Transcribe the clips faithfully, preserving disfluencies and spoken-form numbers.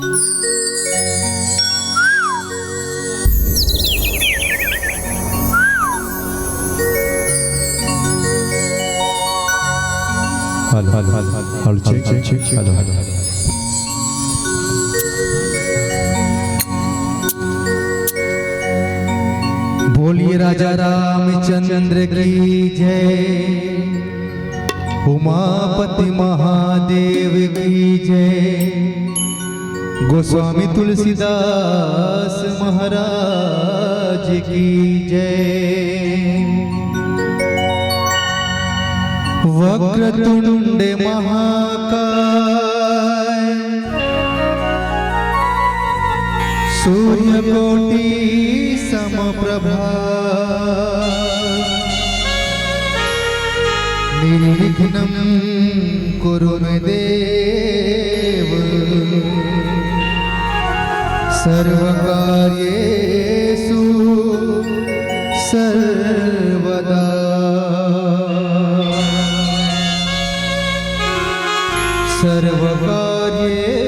Hello, hello, hello, hello, check, check, check, hello, hello, hello. बोलिए राजा रामचंद्र की जय, उमापति महादेव की जय, गोस्वामी तुलसीदास महाराज की जय। वक्रतुंड महाकाय, सूर्यकोटि समप्रभा, निर्विघ्नं कुरु मे देव, सर्वकार्येषु सर्वदा। सर्वकार्येषु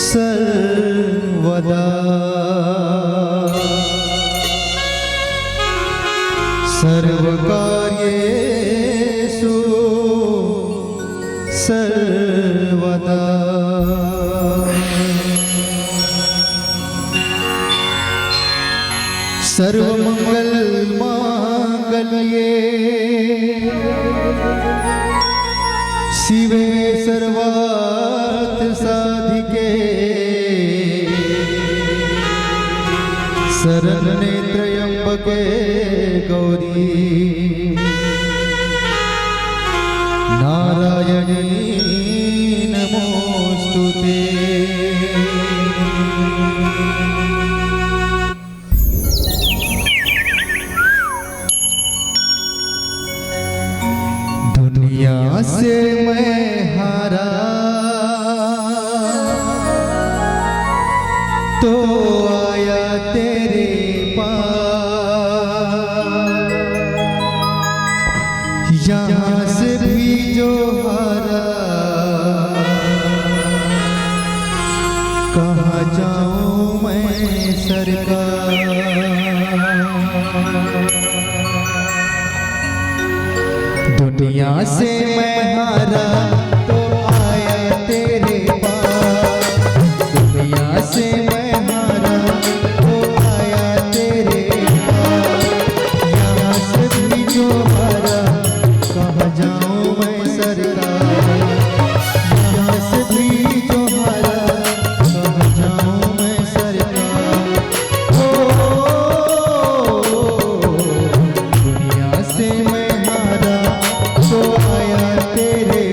सर्वदा। सर्वकार्येषु सर्वदा। सर्वमंगल मांगल्ये शिवे सर्वार्थ साधिके, शरण्ये त्र्यंबके गौरी नारायणी नमोस्तुते। दुनिया से मैं हारा तो आया तेरे पास, यहाँ से भी जो हारा, कहाँ जाऊँ मैं सरकार। दुनिया से मैं हारा तो आया तेरे पास, दुनिया से मैं हारा तो आया तेरे पास, यहाँ से भी जो हारा, कहाँ जाऊँ मैं सरकार, यहाँ से भी जो हारा, कहाँ जाऊँ मैं सरकार। ओ, दुनिया से मैं हारा तो आया तेरे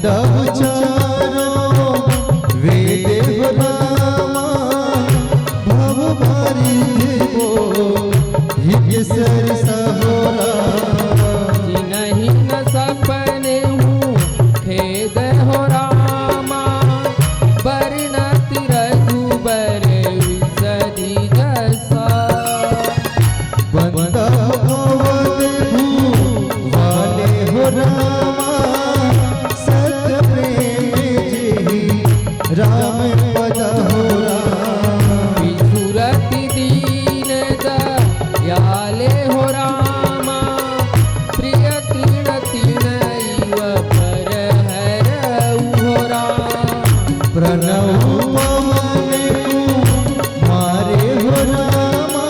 तब चारों वेद हो रामा, भव बारिधि को हित सरसा हो रामा। जिनहि न सपनेहु खेद हो रामा, बरनत रघुबर विसरि जसा। बंदा भव देहु वाले हो रामा, सत प्रेम जेहि राम पद हो रामा। बिसुरति दीन दयाले हो रामा, प्रिय तृण तिनइव पर हरऊ हो रामा। प्रणव पवन कुमारे हो रामा,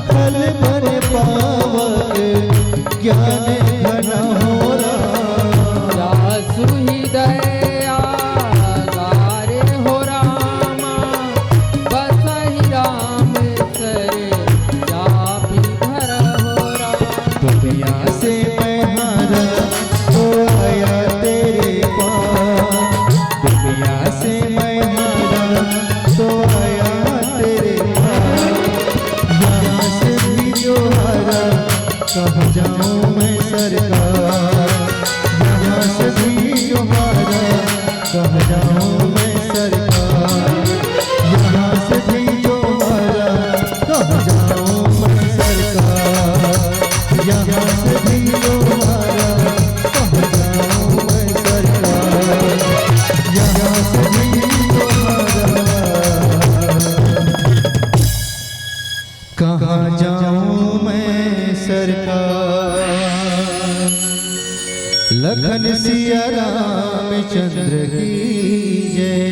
खल बन पावक ज्ञान घन हो रामा। जासु हृदय आगारे हो रामा, बसहि राम सर चापि धर हो रामा। दुनिया से मैं हारा तो आया तेरे पास, दुनिया से मैं हारा तो आया तेरे पास। यहाँ से भी जो हारा, कहाँ जाऊँ मैं सरकार? यहाँ से भी जो हारा, कहाँ जाऊँ मैं सरकार? यहाँ से भी जो हारा, कहाँ जाऊँ मैं सरकार? यहाँ से भी जो हारा, कहाँ जाऊँ मैं सरकार? यहाँ से भी जो हारा, कहाँ जाऊं मैं सरकार। लखन सिया रामचंद्र की जय।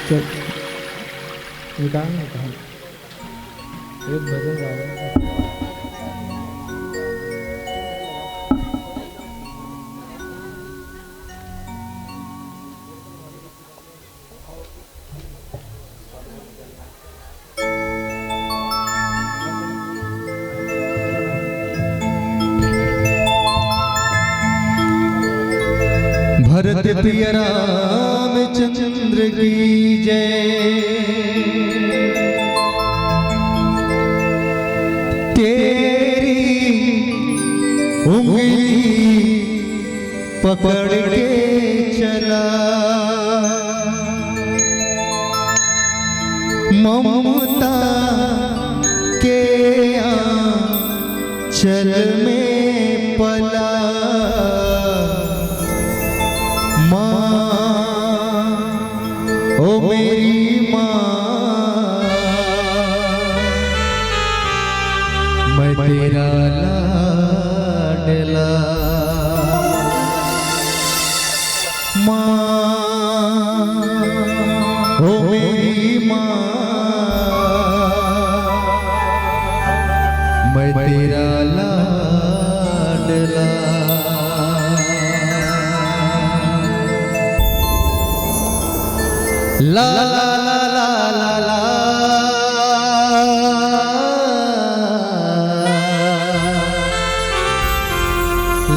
चल, ये गाना नहीं कहा। एक भजन गा रहे हैं। भरत प्रिय रामचंद्र की जय। तेरी उंगली पकड़ के चला, ममता के आंचल में पला। माँ, ओ मेरी माँ, मैं तेरा लाडला। माँ, ओ मेरी माँ, मैं तेरा लाडला। ला, ला, ला, ला, ला, ला।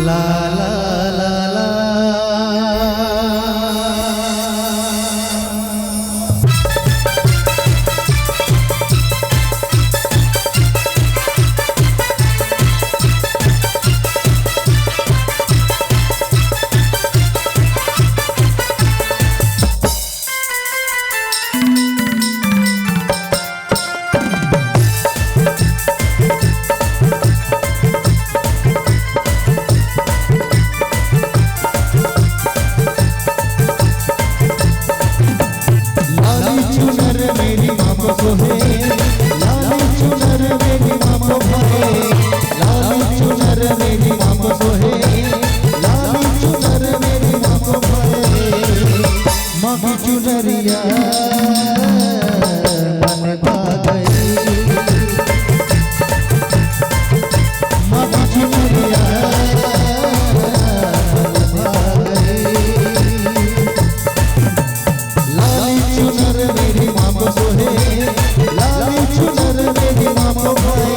ला, ला, ला, ला। लाली चुनर मेरी माँ को सोहे, लाली चुनर मेरी माँ को भाए, लाली चुनर मेरी माँ को सोहे, लाली चुनर मेरी माँ को भाए। माँ की चुनरिया मन भा गई, माँ की चुनरिया मन भा गई। लाली चुनर मेरी माँ को सोहे, लाली चुनर मेरी माँ को भाए,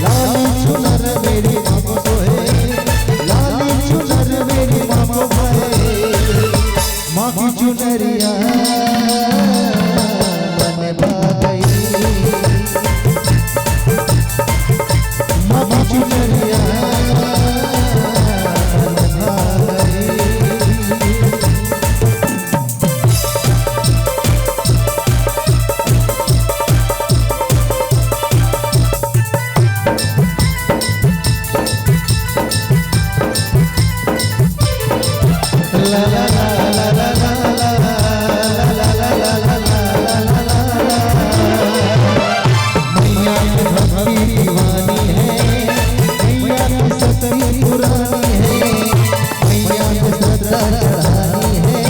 लाली चुनर मेरी माँ को सोहे, लाली चुनर मेरी माँ को भाए। माँ की चुनरिया मन भाई, माँ की चुनरिया मन भाई। मैया की भक्ति दीवानी है, मैया की शक्ति पुरानी है, मैया की श्रद्धा चढ़ानी है,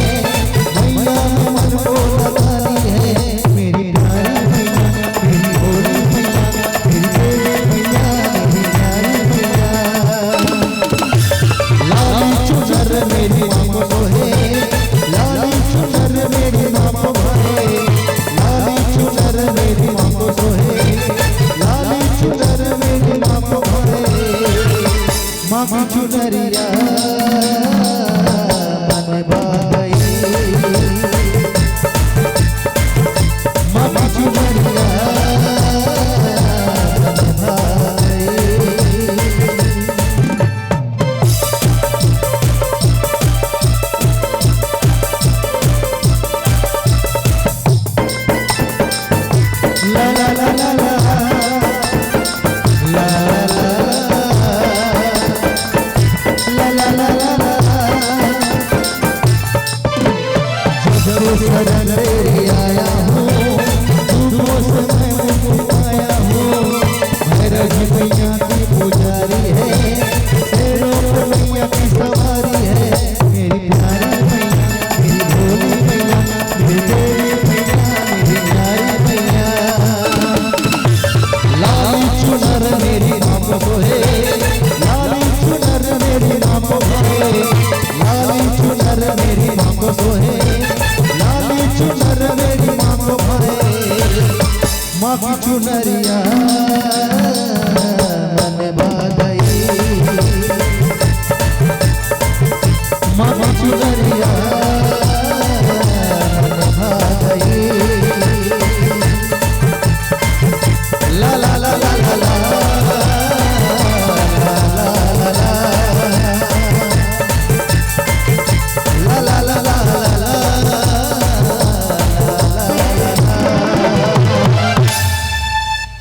मैया में मन को लगानी है। मेरी प्यारी मैया, मेरी भोली मैया, मेरी देवी मैया, मेरी प्यारी मैया। लाली चुनर मेरी माँ को सोहे, लाली चुनर मेरी माँ को भाए, लाली चुनर मेरी माँ को सोहे, लाली चुनर मेरी माँ को भाए। माँ की चुनरिया मन भाई, माँ की चुनरिया मन भाई। जब से शरण तेरी आया हूँ, दुखों से मैं मुक्ति पाया हूँ। भैरव जी मैया की पुजारी है, शेरों पे मैया की सवारी है। मेरी प्यारी मैया, मेरी भोली मैया, मेरी देवी मैया, मेरी प्यारी मैया। लाली चुनर मेरी माँ को सोहे, लाली चुनर मेरी माँ को भाए, लाली चुनर मेरी माँ को सोहे, लाली चुनर मेरी माँ को भाए। माँ की चुनरिया मन भाई, माँ की चुनरिया मन भाई। ला ला ला ला ला ला।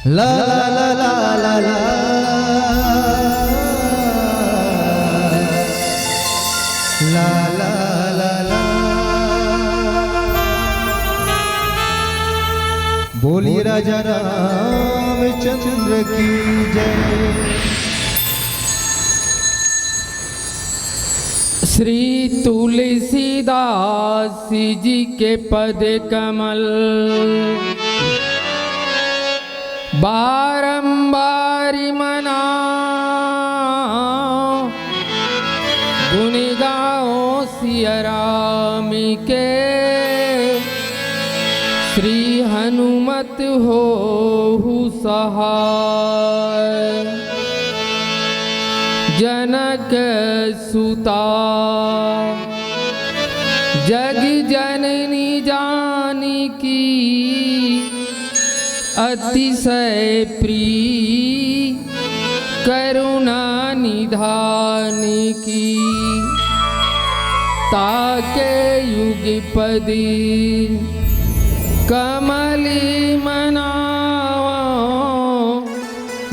ला ला ला ला ला ला। ला ला ला ला। बोलिए राजा रामचंद्र की जय। श्री तुलसीदास जी के पद कमल बारंबार मनाओ, गुण गाओ सिया राम के, श्री हनुमत होहु सहाय। जनक सुता जग जननी जानकी, अतिशय प्रिय करुणा निधान की। ताके युगपद कमल मनावा,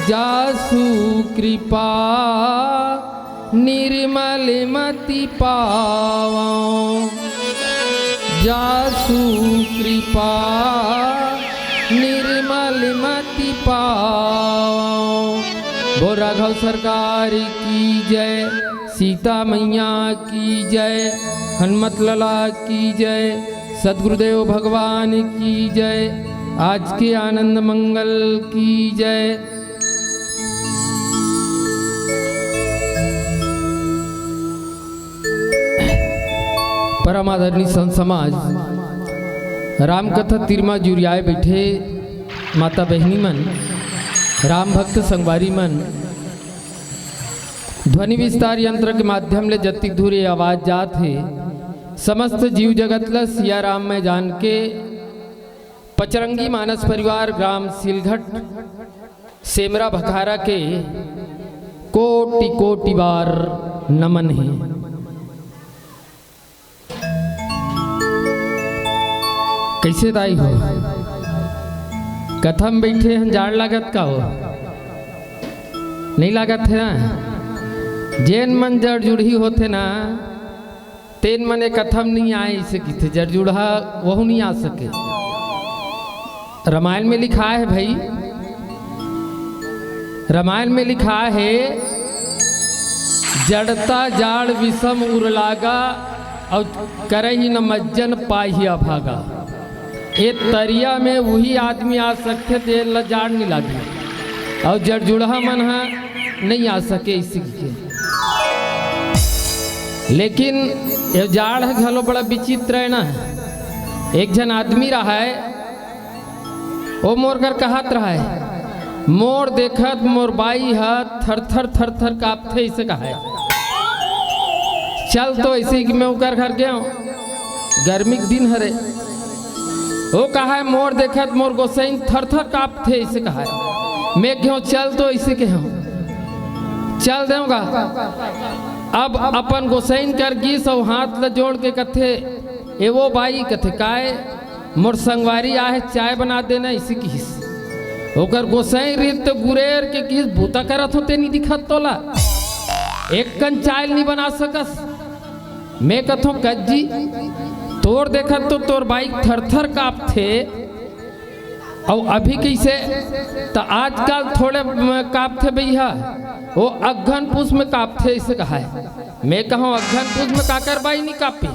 जासु कृपा निर्मल मति पावं, जासु कृपा निर्मल मति पावं। बोल राघव सरकार की जय, सीता मैया की जय, हनुमत लाला की जय, सदगुरुदेव भगवान की जय, आज के आनंद मंगल की जय। परम आदरणीय संत समाज, रामकथा तीर म जुरियाए बइठे माता बहिनी मन, राम भक्त संगवारी मन, ध्वनि विस्तार यंत्र के माध्यम ले जतिक दूर ये आवाज जात हे, समस्त जीव जगत ल सिया राम में जान के पचरंगी मानस परिवार ग्राम सिलघट सेमरा भखारा के कोटि कोटि बार नमन हे। कइसे दाई हो? कथा म बइठे हन, जाड़ लागत का हो? नइ लागत हे ना? जेन मन जड़ जुड़ही होथे ना, तेन मन ए कथा म नइ आए, अइसे कहिथे। जड़ जुड़हा वहू नइ आ सके। रामायण में लिखाय हे भई, रामायण में लिखाय हे, जड़ता जाड़ विषम उर लागा, अउ करही न मज्जन पाही अभागा। ए तरिया में उही आदमी आ सकथे, जेन ल जाड़ नइ लागे, अउ जड़ जुड़हा मन ह नइ आ सके, अइसे कहिके। लेकिन ये जाड़ ह घलो बड़ा विचित्र हे ना। एक झन आदमी रहय, ओ मोर घर कहत रहय, "मोर देखत मोर बाई ह थर थर थर थर कांपथे," अइसे कहय। चल तो अइसे कि मैं ओकर घर गेंव, गर्मी के दिन हरे। ओ कहय, "मोर देखत मोर गोसइन थर थर कांपथे," अइसे कहय। मैं गेंव, "चल तो," अइसे केहेंव, चल देंव गा। अब अपन गोसइन कर गिस अउ हाथ ल जोड़ के कथे, "ए वो बाई," कथे, "काय?" "मोर संगवारी आहे, चाय बना देना," अइसे किहिस। ओकर गोसइन रित गुरेर के किहिस, "बूता करत हो ते नइ दिखत तोला, एक कन चाय नइ बना सकस।" मैं कथों, "कज्जी, तोर देखत तो तोर बाई थर थर कांपथे, अउ अभी कइसे?" "त आजकल थोड़े म, कांपथे बइहा, वो अगहन पूस में कांपथे," अइसे कहय। मैं कहों, "अगहन पूस में काकर बाई नइ कांपे?"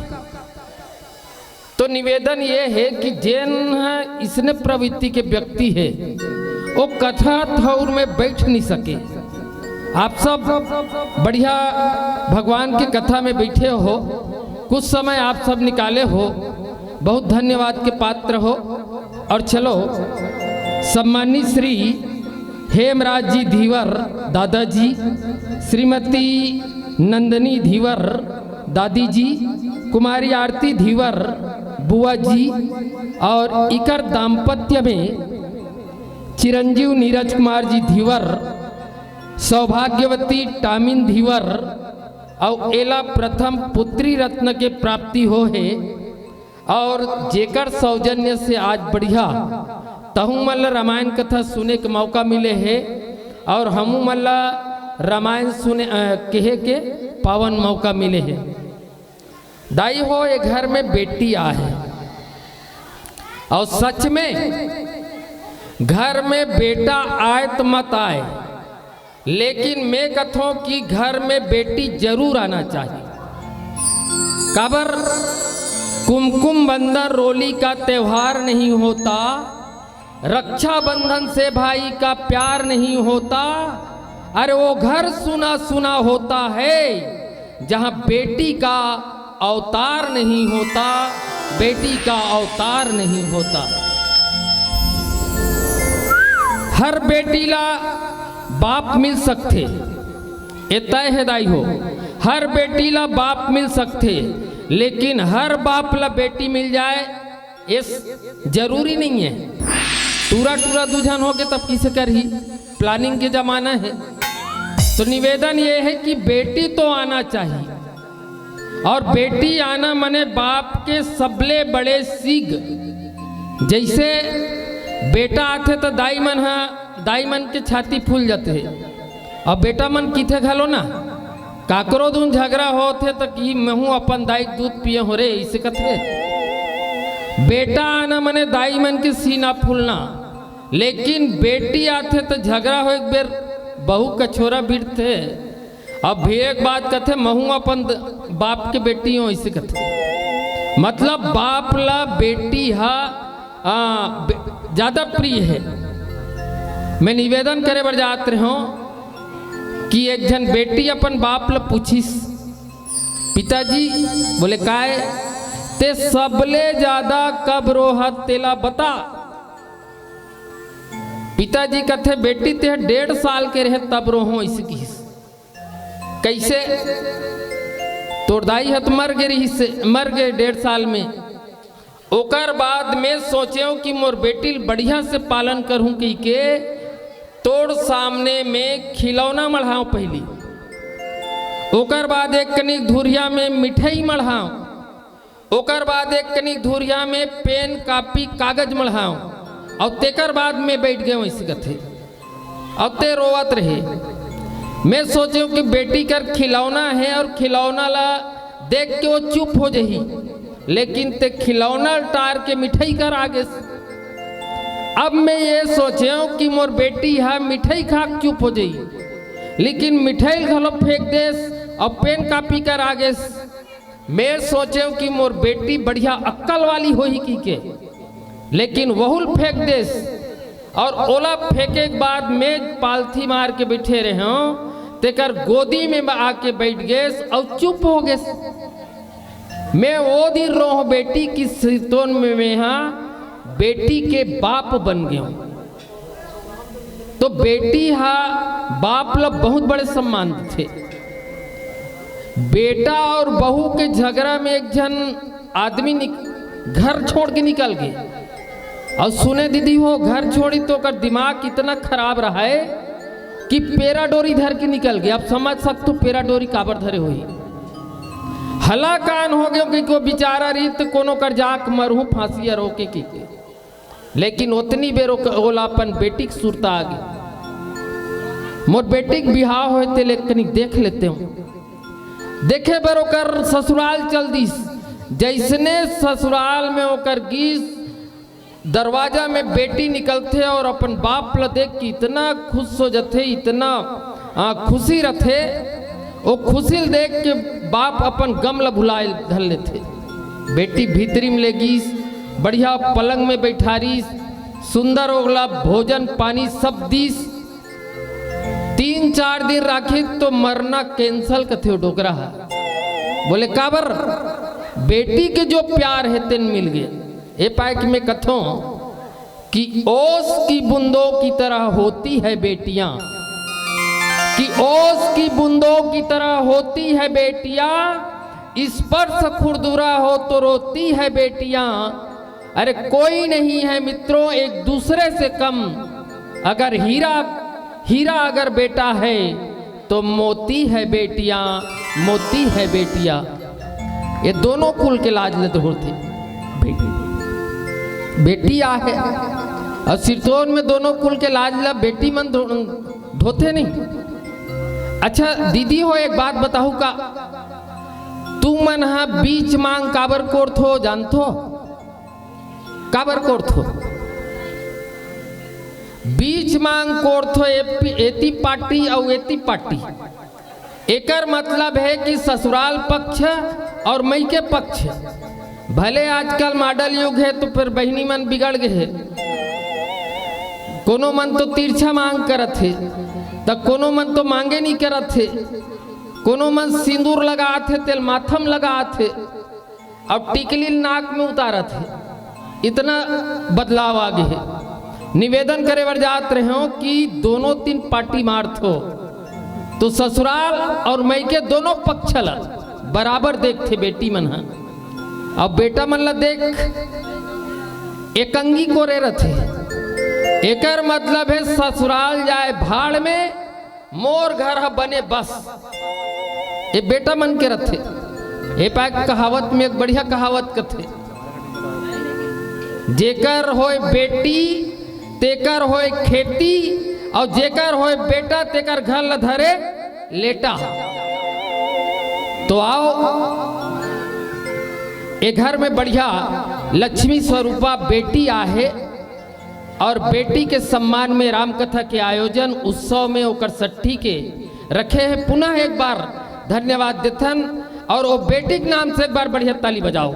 तो निवेदन ये हे कि जेन ह इसने प्रवृत्ति के व्यक्ति हे, वो कथा ठउर में बइठ नइ सके। आप सब बढ़िया भगवान के कथा में बइठे हो, कुछ समय आप सब निकाले हो, बहुत धन्यवाद के पात्र हो। अउ चलो, सम्मानित श्री हेमराज जी धीवर दादाजी, श्रीमती नंदिनी धीवर दादी जी, कुमारी आरती धीवर बुआ जी, अउ इकर दाम्पत्य में चिरंजीव नीरज कुमार जी धीवर, सौभाग्यवती टामिन धीवर, अउ एला प्रथम पुत्री रत्न के प्राप्ति हो हे। अउ जेकर सौजन्य से आज बढ़िया तहूँ मन ल रामायण कथा सुने के मौका मिले हे, अउ हमू मन ल रामायण सुने, अ, केहे के पावन मौका मिले हे। दाई हो, ये घर में बेटी आहे, अउ सच में घर में बेटा आय त मत आय, लेकिन मैं कथों कि घर में बेटी जरूर आना चाहिए। काबर, कुमकुम बंदन रोली का त्योहार नहीं होता, रक्षाबंधन से भाई का प्यार नहीं होता। अरे, वो घर सुना सुना होता है, जहां बेटी का अवतार नहीं होता, बेटी का अवतार नहीं होता। हर बेटी ला बाप मिल सकथे, ए तय हे दाई हो, हर बेटी ला बाप मिल सकथे, लेकिन हर बाप ला बेटी मिल जाए, ये जरूरी नहीं है। टूरा टूरा दू झन होगे तब किसे करही, प्लानिंग के जमाना है। तो निवेदन ये है कि बेटी तो आना चाहिए, अउ बेटी आना मने बाप के सबले बड़े सीग। जइसे बेटा आथे त दाई मन ह, दाई मन के छाती फूल जाथे। अब बेटा मन किथे घलो ना, काकरो दुन झगरा होथे त कि महूं अपन दाई के दूध पिए हो रे, अइसे कथे। बेटा आना मने दाई मन के सीना फूलना, लेकिन बेटी आथे त झगरा हो एक बेर बहू कछोरा भिड़थे। अब भी एक बात कथे, महूं अपन द-, बाप के बेटी हों, अइसे कथे। मतलब बाप ला बेटी हा, आ, बे-, ज्यादा प्रिय हे। मैं निवेदन करे बर जात रहों कि एक झन बेटी अपन बाप ला पूछिस, "पिताजी," बोले, "काय?" ते सबले ज्यादा कब रोहत तेला बता। पिताजी कथे, "बेटी, ते डेढ़ साल के रहे तब रोहो," अइसे किहिस। कइसे? तोर दाई ह त मर गे रिहिस, मर गे डेढ़ साल में। ओकर बाद में सोचेंव कि मोर बेटी ल बढ़िया से पालन करहूं कहिके तोर सामने में खिलौना मढ़ांव पहिली। ओकर बाद एक कनिक धुरिया में मिठाई मढ़ांव। ओकर बाद एक कनिक धुरिया में पेन, कापी, कागज मढ़ांव अउ तेकर बाद में बइठ गेंव, अइसे कथे। अउ ते रोवत रहे। मैं सोचेंव कि बेटी कर खिलौना हे अउ खिलौना ला देख के वो चुप हो जही, लेकिन ते खिलौना टार के मिठाई कर आ गेस। अब मैं ये सोचेंव कि मोर बेटी ह मिठाई खा के चुप हो जही, लेकिन मिठाई ल घलो फेंक देस अउ पेन कापी कर आ गेस। मैं सोचेंव कि मोर बेटी बढ़िया अक्कल वाली होही कहिके, लेकिन वहू ल फेंक देस। अउ ओला फेंके के बाद मैं पालथी मार के बइठे रहेंव, तेकर गोदी में आके बइठ गेस अउ चुप हो गेस। मैं वो दिन रोंव बेटी कि सिरतोन में मेंहा बेटी के बाप बन गेंव। तो बेटी हा बाप ला बहुत बड़े सम्मान देथे। बेटा अउ बहू के झगरा में एक झन आदमी निक-, घर छोड़ के निकल गे। अउ सुने दीदी हो, घर छोड़ी तो ओकर दिमाग इतना खराब रहय कि पेरा डोरी धर के निकल गे। आप समझ सकथो पेरा डोरी काबर धरे होही। हलाकान हो गेंव कि को बिचारा रीत कोनो कर जाके मरहूं फांसी अरोके के। लेकिन ओतनी बेर ओक-, ओला अपन बेटी के सुरता आ गे। मोर बेटी के बिहाव होय ते ले कनी देख लेतेंव। देखे बर ओकर ससुराल चल दिस। जइसने ससुराल में ओकर गिस, दरवाजा में बेटी निकलथे अउ अपन बाप ल देख के इतना खुश हो जथे, इतना, आ, खुशी रथे। ओ खुशी ल देख के बाप अपन गम ल भुलाए धर लेथे। बेटी भीतरी में ले गिस, बढ़िया पलंग में बइठारिस, सुंदर ओला भोजन पानी सब दिस। तीन चार दिन राखिस तो मरना cancel कथे ओ डोकरा ह। बोले, "काबर?" "बेटी के जो प्यार हे तेन मिल गे।" ए पाय के मैं कथों कि ओस की बूंदों की तरह होती है बेटियां, कि ओस की बूंदों की तरह होती है बेटियां, स्पर्श खुरदुरा हो तो रोती है बेटियां। अरे कोई नहीं है मित्रों एक दूसरे से कम, अगर हीरा, हीरा अगर बेटा है तो मोती है बेटियां, मोती है बेटियां। ये दोनों कुल के लाज ल धोथे। बेटी, बेटी आहे अउ सिरतोन में दोनों कुल के लाज ल बेटी मन धो-, धोथे नहीं। अच्छा दीदी हो, एक बात बताहू का, तुमन ह बीच मांग काबर कोरथो जानथो? काबर कोरथो? बीच मांग कोरथो, एपी-, एती पार्टी अउ एती पार्टी। एकर मतलब हे कि ससुराल पक्ष अउ मइके पक्ष। भले आजकल model युग हे तो फेर बहिनी मन बिगड़ गे हे। कोनो मन तो तिरछा मांग करत हे, त कोनो मन तो मांगे नइ करत हे। कोनो मन सिंदूर लगात हे, तेल माथा म लगात हे। अब टिकली नाक में उतारत हे, इतना बदलाव आ गे हे। निवेदन करे बर जात रहेंव कि दोनों तीन पार्टी मारथो, तो ससुराल अउ मइके दोनों पक्ष ल बराबर देखथे बेटी मन ह। अब बेटा मन ल देख, एक अंगी कोरे रथे, एकर मतलब हे ससुराल जाए भाड़ में, मोर घर ह बने बस। ए बेटा मन के रथे। ए पाय कहावत में एक बढ़िया कहावत कथे, "जेकर होय बेटी तेकर होय खेती, अउ जेकर होय बेटा तेकर घर ल धरे लेटा।" तो आओ, ए घर में बढ़िया लक्ष्मी स्वरूपा बेटी आहे। अउ बेटी के सम्मान में रामकथा के आयोजन उत्सव में ओकर सट्ठी के रखे हे। पुनः एक बार धन्यवाद देथन अउ ओ बेटी के नाम से एक बार बढ़िया ताली बजाओ।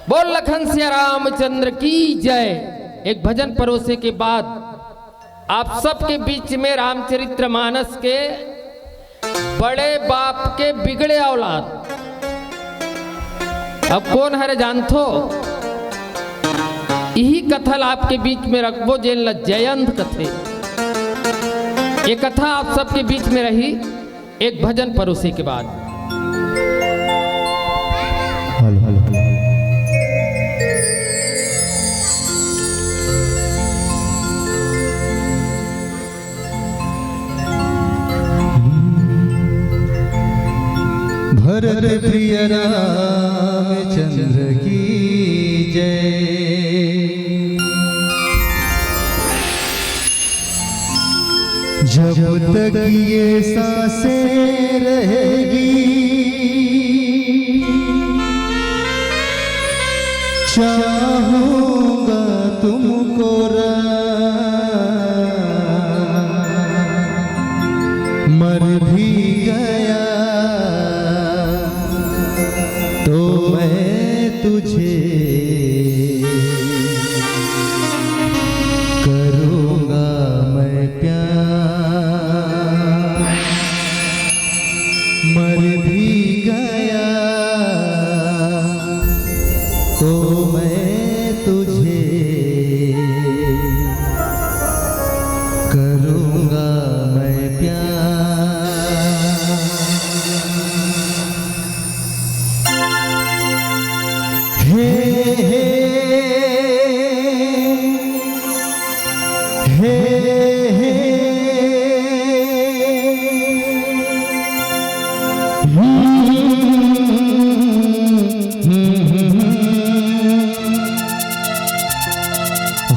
बोल लखन सिया रामचंद्र की जय। एक भजन परोसे के बाद आप सबके बीच में रामचरित्र मानस के बड़े बाप के बिगड़े औलाद अब कोन हरे जानथो? इही कथा ला आपके बीच में रखबो, जेन ला जयंत कथे। ये कथा आप सबके बीच में रही, एक भजन परोसे के बाद। Hello, hello, hello. भरत प्रिय रामचंद्र की जय। जब तक ये सांसें रहेगी, चाहूंगा तुमको राम। मर भी गया तो मैं तुझे करूंगा मैं प्यार। मर भी गया तो मैं तुझे करूंगा मैं प्यार। हे, हे, हे, हे।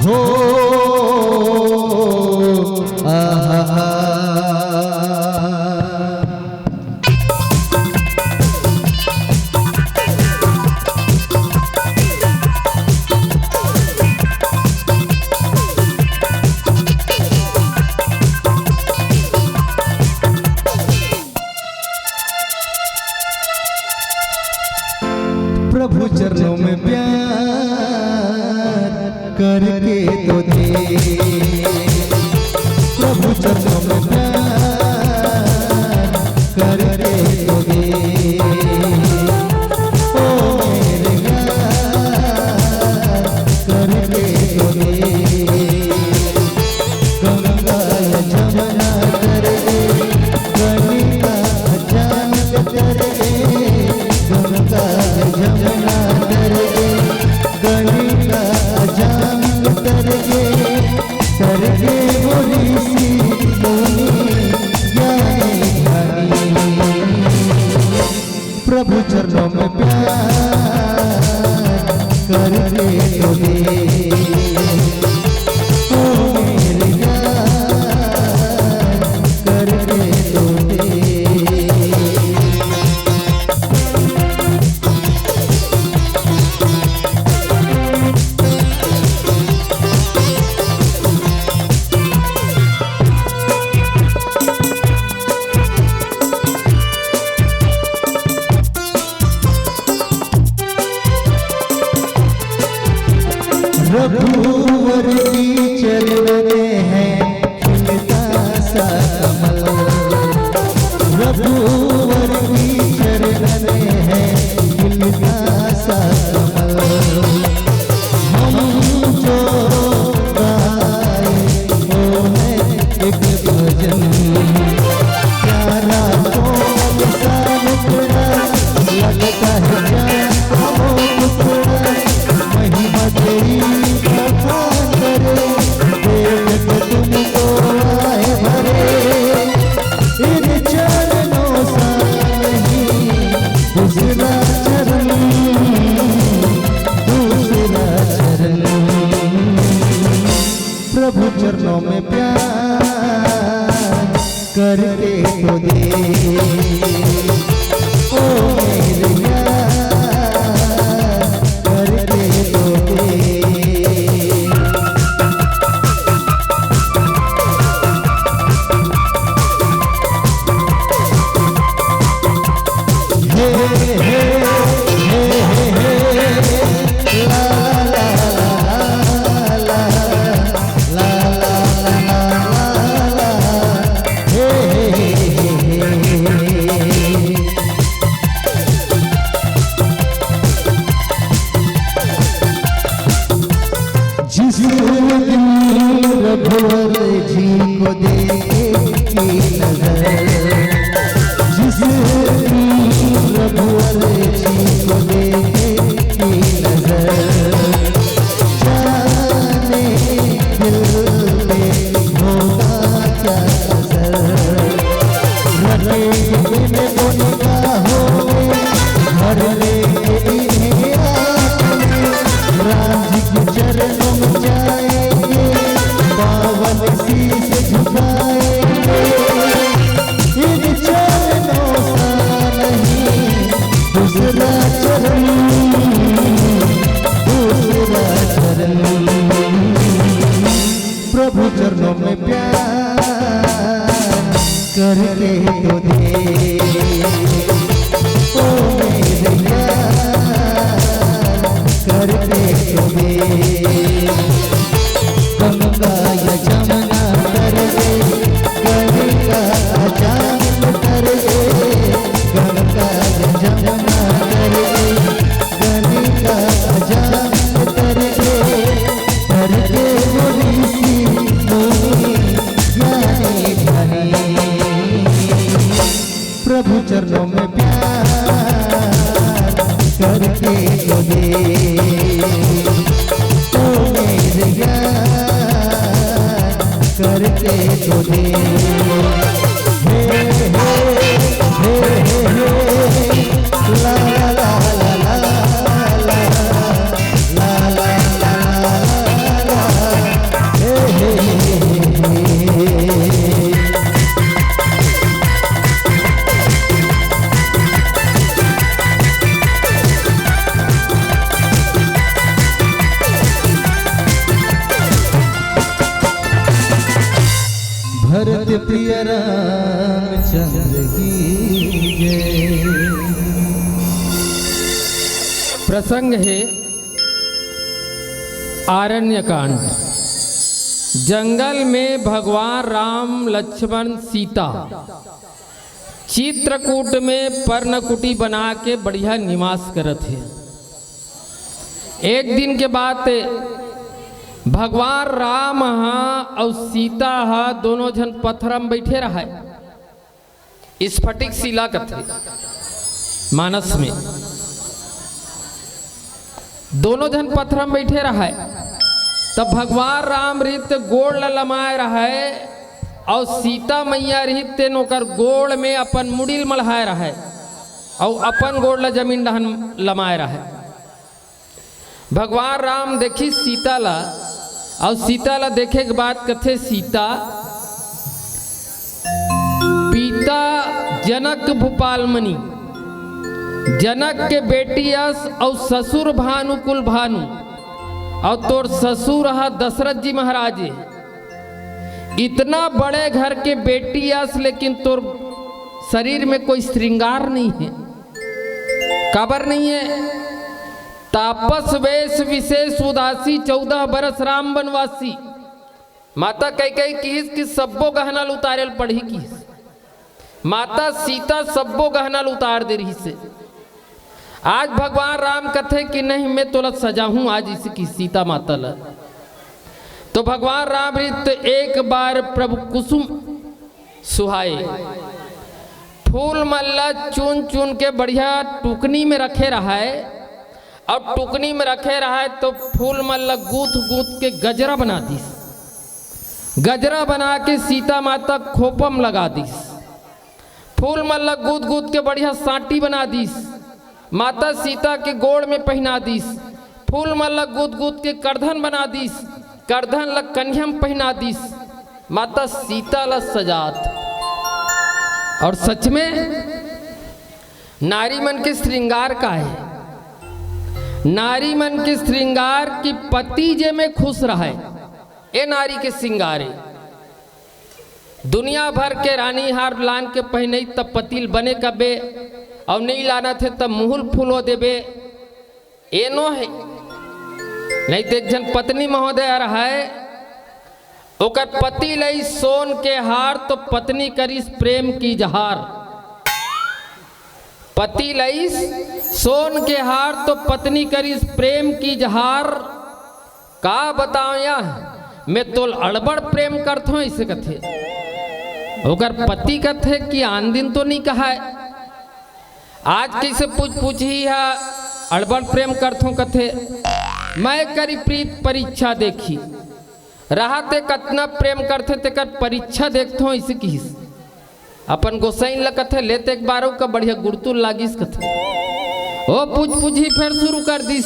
हो, आहा। प्रभु चरणों में प्यार करके तो दे, प्रभु चरणों में प्यार करके तो दे, ओ मेरे यार करके तो दे। गंगा या जमुना करके, गंगा या जमुना करके, गंगा या जमुना करके, गंगा या जमुना करके, करके बोली सी बोली ज्ञानी ध्यानी। प्रभु चरणों में प्यार करके तो दे, ओ मेरे यार, करके तो दे। रघुवर की चरण में है खिलता सा कमल, रघुवर की चरण में है खिलता सा कमल। हम जो गाए वो है एक भजन, प्यारा कोमल सा मुखड़ा, लगता है जान का वो टुकड़ा। महिमा तेरी बखान करे, देख के तुमको आए भरे। इन चरणों सा नहीं दूसरा चरण, दूसरा चरण। प्रभु चरणों में प्यार करके तो दे, ओ मेरे यार, करके तो दे। हे, हे, हे, हे, हे, ला, ला, ला, ला, ला, ला, ला, ला, ला, ला, ला। जिस दिन रघुवर जी को देखे की नजर, जिस दिन रघुवर जी को देखे की नजर, जाने दिल में होगा क्या असर। रखेंगे इन निगाहों में, भर लेंगे इन्हें आंखों में, राम जी के चरणों में जाएंगे, पावन शीश झुकाएंगे। इन चरणों सा नहीं दूसरा चरण, दूसरा चरण। प्रभु चरणों में प्यार करके तो दे, ओ मेरे यार, करके तो दे। गंगा या जमुना कर दे, गंगा या जमुना कर दे, गंगा या जमुना कर दे, गंगा या जमुना कर दे। करके वो ऋषि मुनि ज्ञानी ध्यानी, प्रभु चरणों में प्यार करके तो दे, ओ मेरे यार, करके तो दे। हे, हे, हे, हे, हे, ला, ला, ला, ला, ला, ला। भरत प्रिय रामचंद्र की जय। प्रसंग है आरण्य कांड। जंगल में भगवान राम, लक्ष्मण, सीता चित्रकूट में पर्णकुटी बना के बढ़िया निवास करत हे। एक दिन के बात, भगवान राम हा अउ सीता हा दोनों झन पथरा म बैठे रहय। स्फटिक शिला कथे मानस में। दोनों झन पथरा म बैठे रहय, तब भगवान राम रिहिस ते गोड़ ल लमाय रहय, अउ सीता मैया रिहिस तेन ओकर गोड़ में अपन मुड़ी ल मढ़ाय रहय, अउ अपन गोड़ ल जमीन डहन लमाय रहय। भगवान राम देखिस सीता ला, अउ सीता ला देखे के बाद कथे, सीता, पिता जनक भूपाल मनी, जनक के बेटी अस, अउ ससुर भानु कुल भानु, अउ तोर ससुर हा दशरथ जी महाराज ए। इतना बड़े घर के बेटी अस, लेकिन तोर शरीर में कोई श्रृंगार नहीं है। काबर नहीं है? तापस वेश विशेष उदासी, चौदह बरस राम बनवासी। माता कैकेयी किहिस कि सब्बो गहना ल उतारे ल पड़ही किहिस। माता सीता सब्बो गहना ल उतार दे रिहिस हे। आज भगवान राम कथे कि नहीं, मैं तोला सजाहूं आज, इसे कि सीता माता ला। तो भगवान राम रिहिस ते एक बार प्रभु कुसुम सुहाए। फूल मन ला चुन चुन के बढ़िया टुकनी में रखे रहय, अउ टुकनी में रखे रहय तो फूल मन ला गूंथ गूंथ के गजरा बना दिस। गजरा बना के सीता माता खोपम लगा दिस। फूल मन ला गूंथ गूंथ के बढ़िया सांटी बना दिस। माता सीता के गोड़ में पहिना दिस। फूल मन ला गूंथ गूंथ के करधन बना दिस। करधन ला कनिहा म पहिना दिस। माता सीता ला सजात। अउ सच में नारी मन के श्रृंगार का हे? नारी मन के श्रृंगार कि पति जे में खुश रहय, ए नारी के श्रृंगार हे। दुनिया भर के रानी हार लान के पहिनई, तब पति ल बने कबे, अउ नइ लानत हे, तब मुहुल फुलो देबे। ए नो हे। नहीं ते एक झन पत्नी महोदय रहय, ओकर पति लइस सोन के हार, तो पत्नी करिस प्रेम की इजहार। पति लइस सोन के हार, तो पत्नी करिस प्रेम की इजहार। का बतावंव या, मैं तोल अड़बड़ प्रेम करथंव, अइसे कथे। ओकर पति कथे कि आन दिन तो नइ कहय, आज कइसे पूछ पूछही हा, अड़बड़ प्रेम करथंव कथे। मैं करी प्रीत परीक्षा देखी, रहा ते कतना प्रेम करथे तेकर परीक्षा देखथंव, अइसे किहिस। अपन गोसइन ल कथे, "ले ते एक बार अउ का बढ़िया गुरतुर लागिस," कथे। ओ पूछ पूछही फेर शुरू कर दिस,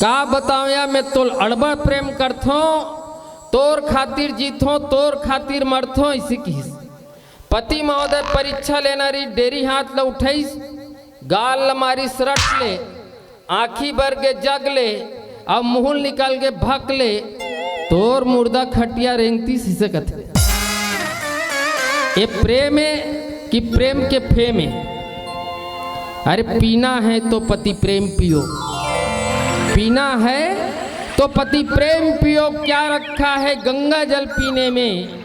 "का बतावंव या, मैं तोल अड़बड़ प्रेम करथंव, तोर खातिर जीथंव, तोर खातिर मरथंव," अइसे किहिस। पति महोदय परीक्षा लेना रहिस, डेरी हाथ ल उठइस, गाल ल मारिस रट ले, आँखी बर गे जग ले, अउ मुँह ल निकल गे भक ले, तोर मुर्दा खटिया रेंगतिस, अइसे कथे। ए प्रेम ए कि प्रेम के फेम ए? अरे पीना है तो पति प्रेम पियो, पीना है तो पति प्रेम पियो, क्या रखा है गंगा जल पीने में?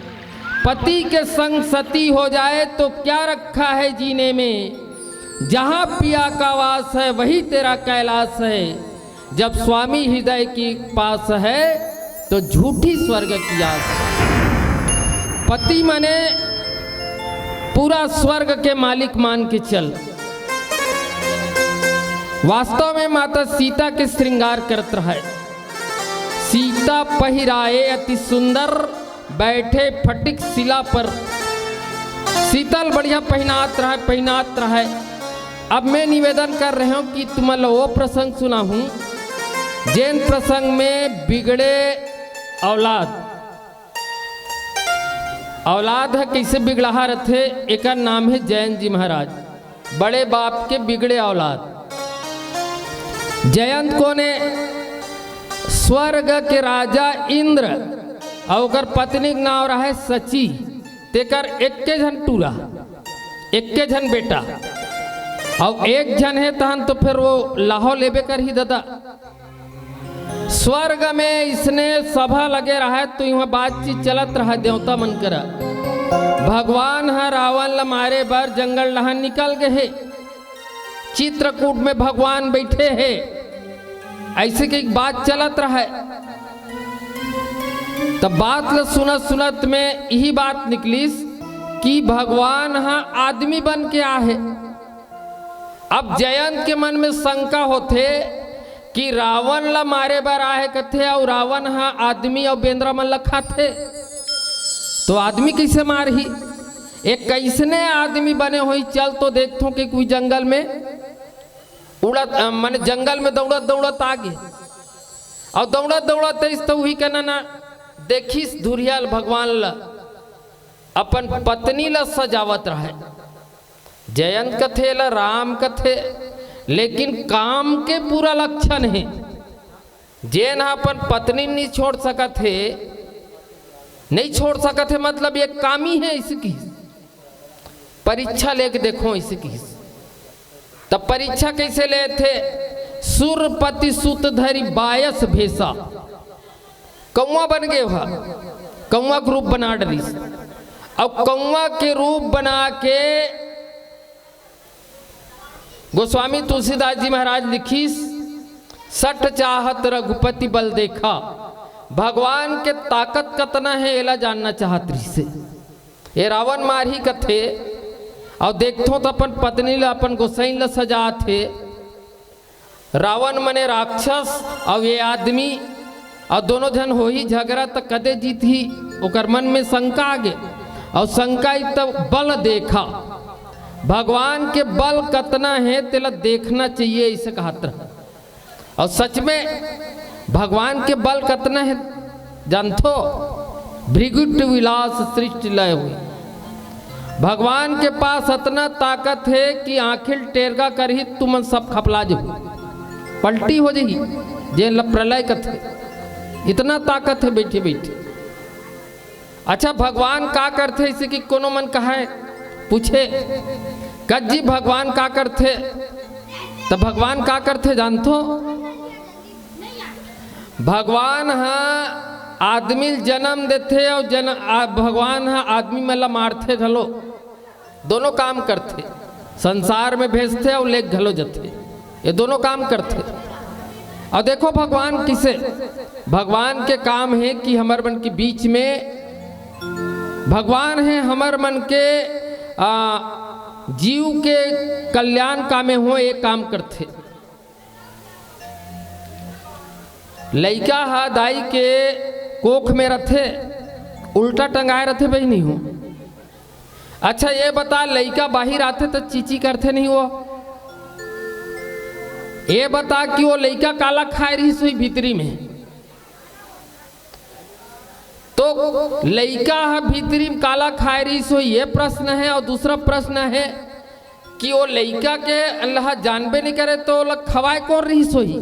पति के संग सती हो जाए तो क्या रखा है जीने में? जहाँ पिया का वास है वही तेरा कैलाश है, जब स्वामी हृदय के पास है तो झूठी स्वर्ग की आस। पति मने पूरा स्वर्ग के मालिक मान के चल। वास्तव में माता सीता के श्रृंगार करत रहय। सीता पहिराए अति सुंदर, बैठे फटिक शिला पर। सीता ल बढ़िया पहिनात रहय, पहिनात रहय। अब मैं निवेदन कर रहेंव कि तुमन ल ओ प्रसंग सुनाहूँ, जेन प्रसंग में बिगड़े औलाद, औलाद ह कइसे बिगड़ाहा रथे, एकर नाम हे जयंत जी महाराज। बड़े बाप के बिगड़े औलाद। जयंत कोन ए? स्वर्ग के राजा इंद्र, अउ ओकर पत्नी के नांव रहय सची। तेकर एक्के झन टूरा, एक्के झन बेटा, अउ एक झन हे तहन तो फेर ओ लाहौ लेबे करही ददा। स्वर्ग में अइसने सभा लगे रहय, तो इहाँ बातचीत चलत रहय देवता मन करा। भगवान ह रावण ल मारे बर जंगल डहन निकल गे हे। चित्रकूट में भगवान बइठे हे, अइसे कहिके बात चलत रहय। त बात ल सुनत सुनत में इही बात निकलिस कि भगवान ह आदमी बन के आहे। अब जयंत के मन में शंका होथे कि रावण ल मारे बर आहे कथे, अउ रावण ह आदमी अउ बेंदरा मन ल खाथे, तो आदमी कइसे मारही? एक कइसने आदमी बने होही? चल तो देखथों कि कोई जंगल में उड़त, अ, माने जंगल में दौड़त दौड़त आगे, अउ दौड़त दौड़त अइस तो उही कना ना देखिस धुरिहा ल, भगवान ल, अपन पत्नी ल सजावत रहय। जयंत कथे, एला राम कथे, लेकिन काम के पूरा लक्षण हे। जेन ह अपन पत्नी नइ छोड़ सकत हे, नइ छोड़ सकत हे, मतलब एक कामी हे, अइसे किहिस। परीक्षा लेके देखो, अइसे किहिस। त परीक्षा कइसे लेथे? सुरपति सुत धरि बायस भेसा। कौआ बन गे ओहा, कौआ के रूप बना डरिस। अउ कौआ के रूप बना के गोस्वामी तुलसीदास जी महाराज लिखिस, "सठ चाहत रघुपति बल देखा।" भगवान के ताकत कतना हे, एला जानना चाहत रहिसे। ए रावण मारही कथे, अउ देखथों त अपन पत्नी ल, अपन गोसइन ल सजात हे। रावण मने राक्षस अउ ये आदमी, अउ दोनों झन होही झगरा त कदे जीतही, ओकर मन में शंका आगे। अउ शंका आई तब बल देखा, भगवान के बल कतना हे तेला देखना चाहिए, अइसे कहत रहा। अउ सच में भगवान के बल कतना हे जानथो? भृगुट विलास सृष्टि लय होय। भगवान के पास अतना ताकत हे कि आँखी ल टेरगा करही, तुमन सब खपला जहू, पलटी हो जही, जेन ल प्रलय कथे। इतना ताकत हे बइठे बइठे। अच्छा, भगवान का करथे, अइसे कि कोनो मन कहय, पूछे, "कस जी, भगवान का करथे?" त भगवान का करथे जानथो? भगवान ह आदमी ल जनम देथे अउ जन-, आ, भगवान ह आदमी मन ल मारथे घलो। दोनों काम करथे, संसार में भेजथे अउ लेके घलो जथे। ये दोनों काम करथे। अउ देखो भगवान किसे, भगवान के काम हे कि हमर मन के बीच में भगवान हे, हमर मन के, आ, जीव के कल्याण कामे हो, ए काम करथे। लइका ह दाई के कोख में रथे, उल्टा टंगाए रथे बहिनी हो। अच्छा, ये बता, लइका बाहिर आथे त चीची करथे नहीं वो? ये बता कि वो लइका काला खाए रहिस होही भीतरी में? तो लइका ह भीतरी में काला खाए रहिस होही, ये प्रश्न हे। अउ दूसरा प्रश्न हे कि वो लइका के अल्लाह जानबे नहीं करे, तो ओला खवाए कोन रहिस होही?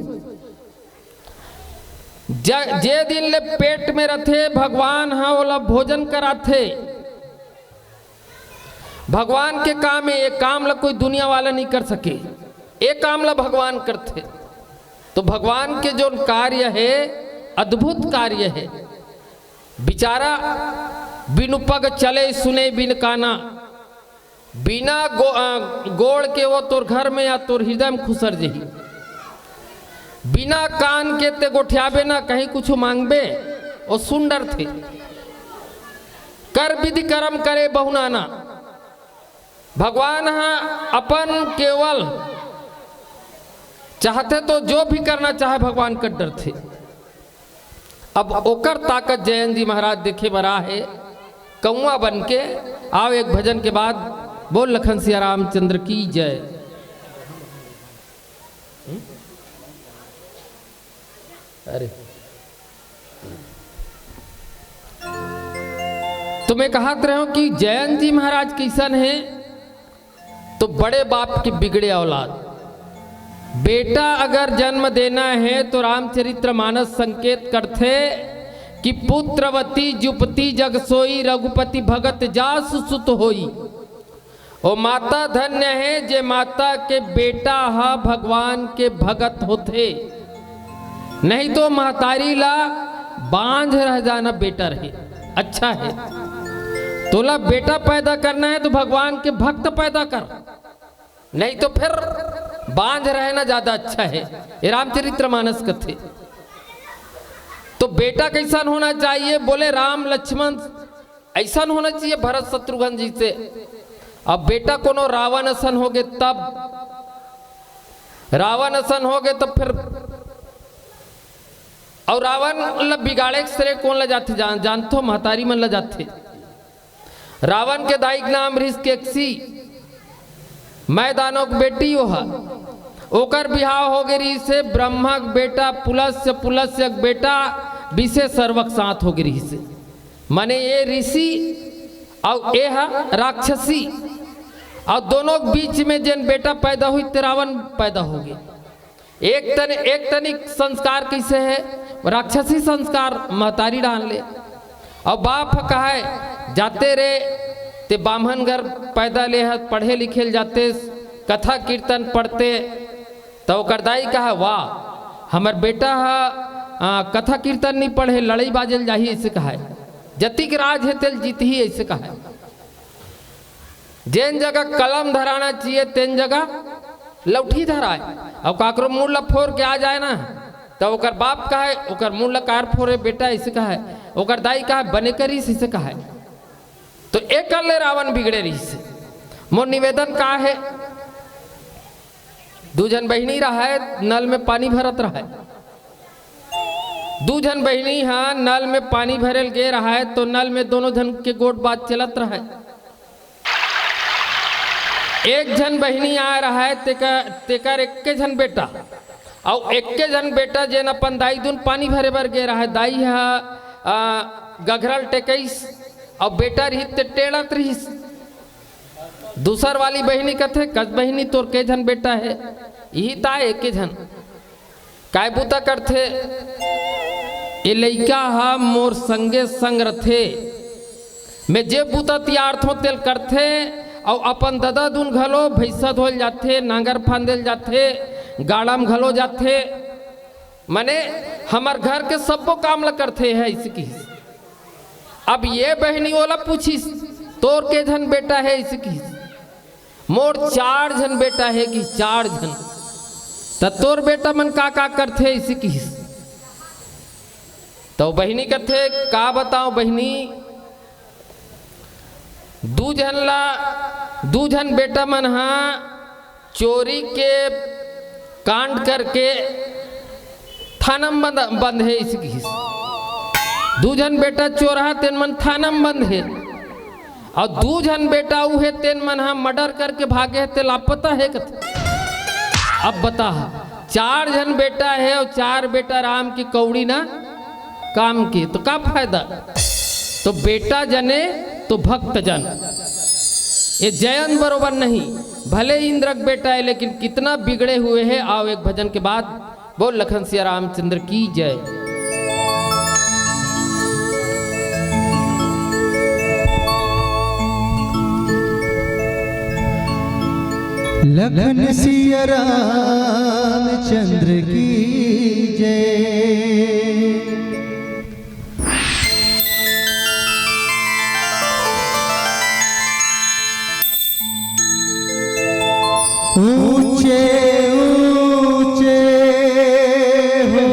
ज-, जे दिन ले पेट में रथे, भगवान ह ओला भोजन कराथे। भगवान के काम हे, ये काम ला कोई दुनिया वाला नहीं कर सके, ये काम ला भगवान करथे। तो भगवान के जो कार्य हे, अद्भुत कार्य हे। बिचारा बिनु पग चले, सुने बिन काना, बिना गो-, अ, गोड़ के वो तोर घर में या तोर हृदय में खुसर जही। बिना कान के ते गोठियाबे ना, कहीं कुछ मांगबे, वो सुन डरथे। कर विधि करम करे बहु नाना। भगवान ह अपन केवल चाहथे तो जो भी करना चाहे, भगवान कर डरथे। अब ओकर ताकत जयंत जी महाराज देखे बर आहे, कौआ बन के। आओ एक भजन के बाद बोल लखन सिया रामचंद्र की जय। अरे, तो मैं कहत रहे हूं कि जयंत जी महाराज कैसन हे, तो बड़े बाप की बिगड़े औलाद। बेटा अगर जन्म देना हे तो रामचरित्र मानस संकेत करथे कि पुत्रवती जुपति जग सोई, रघुपति भगत जासु सुत होई। ओ माता धन्य हे जे माता के बेटा ह भगवान के भगत होथे, नहीं तो महतारी ला बांझ रह जाना बेटर हे, अच्छा हे। तोला बेटा पैदा करना हे तो भगवान के भक्त पैदा कर, नहीं तो फिर बांझ रहना ज्यादा अच्छा हे। ये रामचरित्र मानस कथे। तो बेटा कैसन होना चाहिए? बोले राम लक्ष्मण ऐसन होना चाहिए भरत शत्रुघ्न जैसे। अब बेटा कोनो रावण असन होगे तब, रावण असन होगे तब फिर, अउ रावण ल बिगाड़े के श्रेय कोन ल जाथे? जान, जानथो, महतारी मन ल जाथे। रावण के दाई के नाम रिहिस केकसी, मैदानों के बेटी ओह। ओकर बिहाव होगे रिहिस हे ब्रह्मा के बेटा पुलस्त्य, पुलस्त्य के बेटा विषे सर्व के साथ होगे रिहिस हे। माने ये ऋषि अउ ये ह राक्षसी, अउ दोनों के बीच में जेन बेटा पैदा होइस ते रावण पैदा होगे। एक तन, एक तनिक संस्कार कैसे हे? राक्षसी संस्कार महतारी डाल ले। अउ बाप ह कहे, "जाते रे, ते बाम्हन घर पैदा ले ह, पढ़े लिखे ल जाते, कथा कीर्तन पढ़ते।" त ओकर दाई कहे, "वाह, हमर बेटा ह, आ, कथा कीर्तन नहीं पढ़े, लड़ई बाजे ल जाही," ऐसे कहे। "जतिक राज हे तेल जीतही," ऐसे कहे। जेन जगह कलम धराना चाहिए, तेन जगह लौठी धराए। अउ काकरो मुड़ ल फोर के आ जाए ना, त ओकर बाप कहे, "ओकर मुड़ ल कार फोरे बेटा," ऐसे कहे। ओकर दाई कहे, "बने करिस," ऐसे कहे। तो एकर ले रावण बिगड़े रहिस। मोर निवेदन का हे, दू झन बहिनी रहय, नल में पानी भरत रहय। दू झन बहिनी ह नल में पानी भरे ल गे रहय, तो नल में दोनों झन के गोठ बात चलत रहय। एक झन बहिनी आय रहय, तेकर, तेकर एक्के झन बेटा, अउ एक्के झन बेटा, जेन अपन दाई दुन पानी भरे बर गे रहय। दाई ह, आ, गघरा ल टेकइस, अउ बेटा रिहिस ते टेड़त रिहिस। दूसर वाली बहिनी कथे, "कस बहिनी, तोर के झन बेटा हे?" "इही त आय, एके झन।" "काय बूता करथे?" "ए लइका ह मोर संगे संग रथे, मैं जे बूता तियारथों तेल करथे, अउ अपन ददा दुन घलो भैंसा धोए ल जाथे, नांगर फांदे ल जाथे, गाड़ा म घलो जाथे, माने हमर घर के सब्बो काम ल करथे," ह अइसे किहिस। अब ये बहिनी ओला पूछिस, "तोर के झन बेटा हे?" अइसे किहिस। "मोर चार झन बेटा हे," किहिस, "चार झन।" त तोर बेटा मन का का करथे?" अइसे किहिस। त बहिनी कथे, "का बतावं बहिनी, दू झन ला, दू झन बेटा मन हा चोरी के कांड करके थाना म बंद, बंद हे," अइसे किहिस। "दू झन बेटा चोर हा, तेन मन थाना म बंद हे, अउ दू झन बेटा ऊ हे, तेन मन हा मर्डर करके भागे हे, तेला पता हे?" कथे, "अब बता, चार झन बेटा हे अउ चार बेटा राम की कौड़ी ना काम के, तो का फायदा?" तो बेटा जने तो भक्त जन, ये जयंत बरोबर नहीं, भले इंद्र के बेटा हे, लेकिन कितना बिगड़े हुए हे। आओ एक भजन के बाद बोल लखन सिया रामचंद्र की जय। लखन सिया रामचंद्र की जय। ऊंचे ऊंचे हो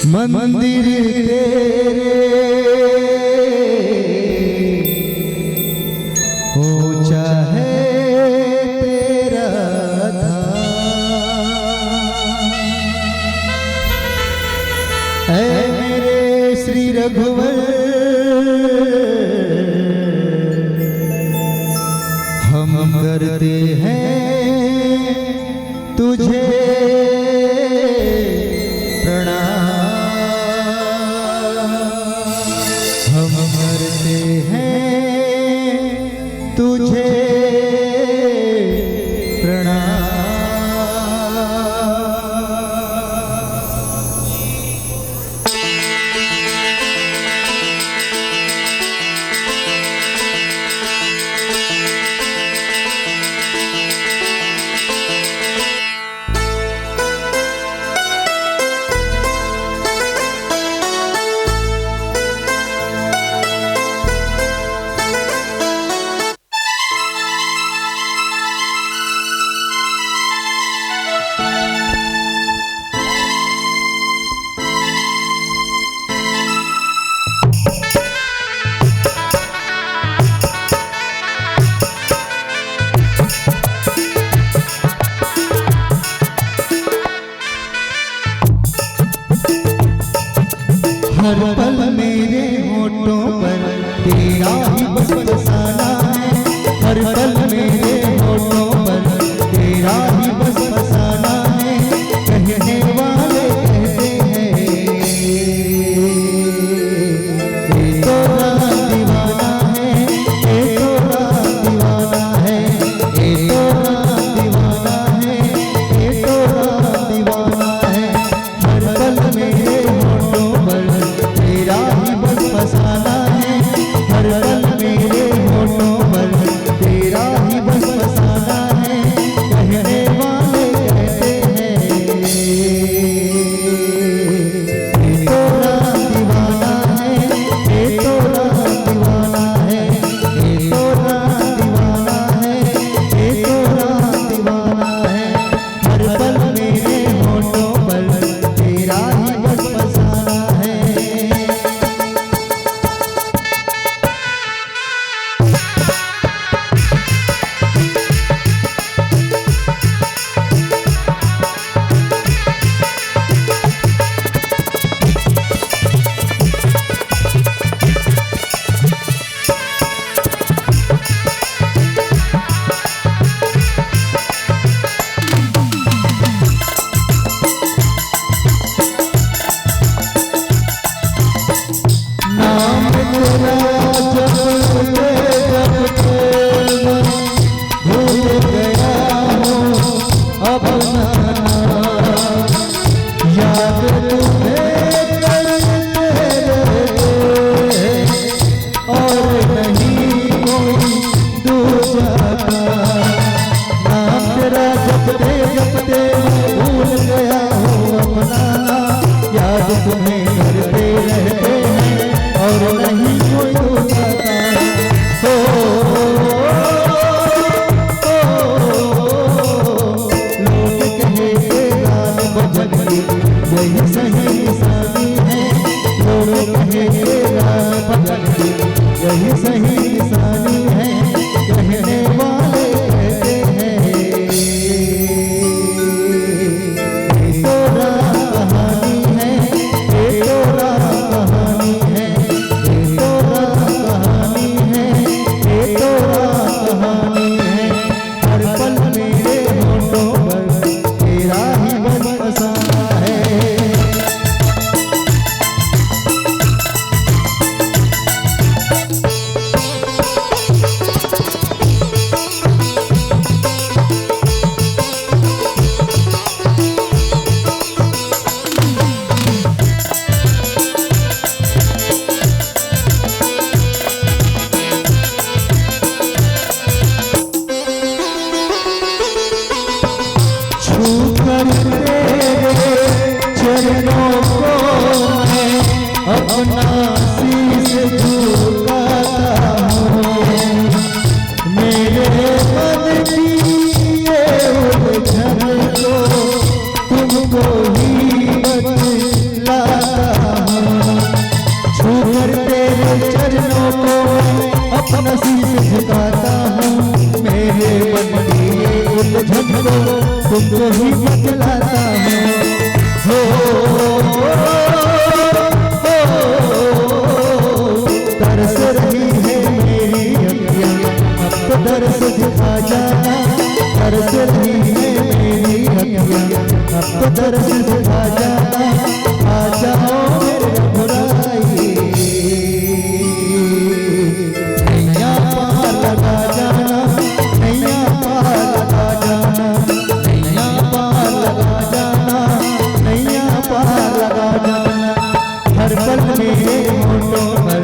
मंदिर तेरे, ऊंचा है तेरा धाम। ऐ मेरे श्री रघुवर, हम करते हैं तुझे प्रणाम, हम करते हैं तुझे प्रणाम। हर पल मेरे होठों पर तेरा ही बस फसाना है, हर पल मेरे होठों पर तेरा ही बस फसाना है। कहने वाले कहते हैं, ये तो राम दीवाना है, ये तो राम दीवाना है, ये तो राम दीवाना है, ये तो राम दीवाना है। हर पल मेरे होठों पर तेरा ही बस फसाना है, हर पल मेरे होठों पर तेरा ही बस फसाना है। कहने वाले कहते हैं, ये तो राम दीवाना है, ये तो राम दीवाना है, ये तो राम दीवाना है, ये तो राम दीवाना है। हर पल मेरे होठों पर तेरा ही बस फसाना है। नाम तेरा जपते जपते मैं भूल गया हूँ अपना नाम। याद तुम्हें करते रहते और नहीं कोई दूजा का। नाम तेरा जपते जपते मैं भूल गया हूँ अपना नाम। याद तुम्हें करते रहते हैं और नहीं कोई दूजा का। ओ, ओ, ओ, चरणों को मैं अपना शीश झुकाता हूँ। मेरे मन की ये उलझन को तुमको ही बतलाता हूँ। छू कर तेरे चरणों को मैं अपना शीश झुकाता हूँ। मेरे मन की ये उलझन को तुमको ही बतलाता हूँ। हो, हो, हो, तरस रही है मेरी अखियाँ, अब तो दर्द दिखा जाना। तरस रही है मेरी अखियाँ, अब तो दर्द दिखा जाना। आ जाओ मेरे रघुराई, नैया पार लगा जाना, नैया पार लगा जाना, नैया पार लगा जाना, नैया पार लगा जाना। हर पल मेरे होठों पर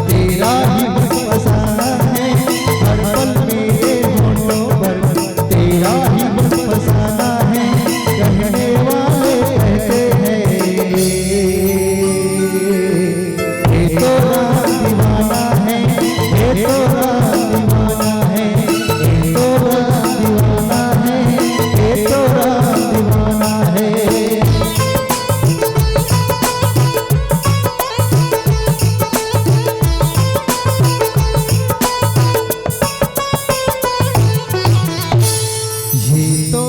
तेरा ही बस फसाना है, हर पल मेरे होठों पर तेरा ही बस फसाना है। कहने वाले कहते हैं, ये तो राम दीवाना है, ये तो राम दीवाना है, ये तो राम दीवाना है, ये तो राम दीवाना है। ये तो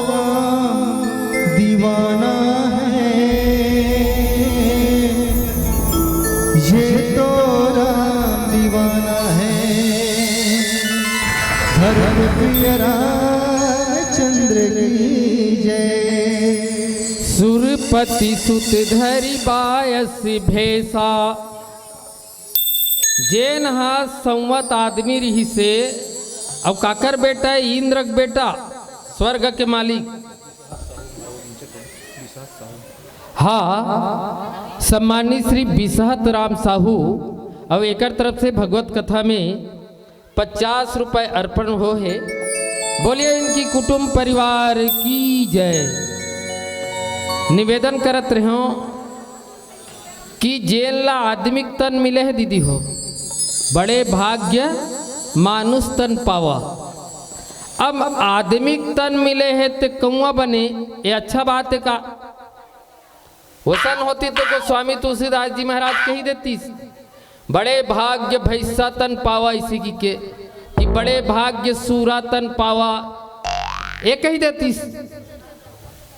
राम दीवाना है, ये तो राम दीवाना है। धर्म प्रिय रामचंद्र की जय। सुरपति सुत धरि बायस भेसा। जेन ह संवत आदमी रिहिसे, अउ काकर बेटा? इंद्र के बेटा, स्वर्ग के मालिक। हाँ, सम्मानित श्री बिसहत राम साहू, अउ एकर तरफ से भगवत कथा में पचास रुपए अर्पण हो हे। बोलिए इनकी कुटुंब परिवार की जय। निवेदन करत रहो कि जेन ला आदमिक तन मिले हे दीदी हो, बड़े भाग्य मानुष तन पावा। अब आदमिक तन मिले हे ते कौआ बने, ये अच्छा बात है का? वसन होती तो गोस्वामी तुलसीदास जी महाराज कही देतीस, "बड़े भाग्य भैंसा तन पावा", इसी की के कि "बड़े भाग्य सूरा तन पावा", ये कही देतीस।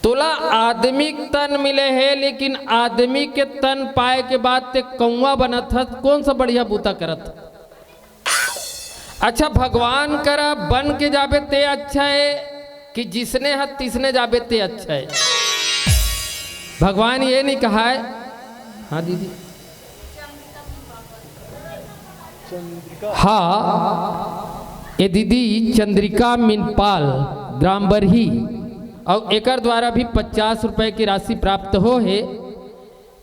तोला आदमी के तन मिले हे, लेकिन आदमी के तन पाए के बाद ते कौआ बनत हस, कौन सा बढ़िया बूता करत हस? अच्छा, भगवान करा बन के जाबे ते अच्छा है कि जिसने हत तिसने जाबे ते अच्छा है? भगवान ये नहीं कहा है। हाँ दीदी, हाँ, ये दीदी चंद्रिका मिनपाल, ग्राम बरही, अउ एकर द्वारा भी पचास रुपए की राशि प्राप्त हो हे।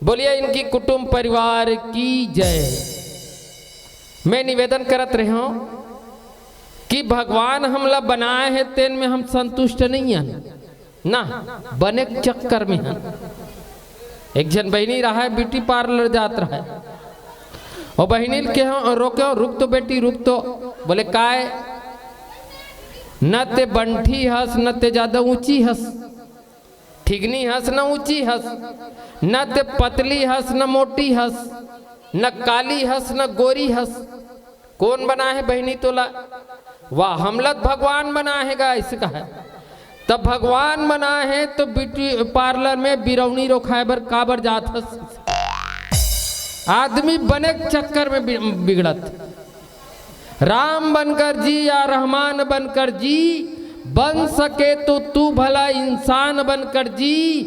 बोलिए इनकी कुटुंब परिवार की जय। मैं निवेदन करत रहे हूँ कि भगवान हमला बनाए हे, तेन में हम संतुष्ट नहीं हन ना, बने के चक्कर में हन। एक झन बहिनी रहा है, ब्यूटी पार्लर जात रहा है, वो बहिनी के हम रोके, "रुक तो बेटी, रुक तो।" बोले, "काय?" "न ते बंठी हस, न ते ज्यादा ऊंची हस, ठिगनी हस न ऊंची हस, न ते पतली हस न मोटी हस, न काली हस न गोरी हस। कौन बनाए हे बहिनी तोला?" "वाह, हमला त भगवान बनाए हे गा," ऐसे कहा। तब भगवान बनाए हे तो ब्यूटी पार्लर में बिरौनी रोखाए बर काबर जात हस? आदमी बने के चक्कर में बि-, बिगड़त। राम बनकर जी या रहमान बनकर जी, बन सके तो तू भला इंसान बनकर जी।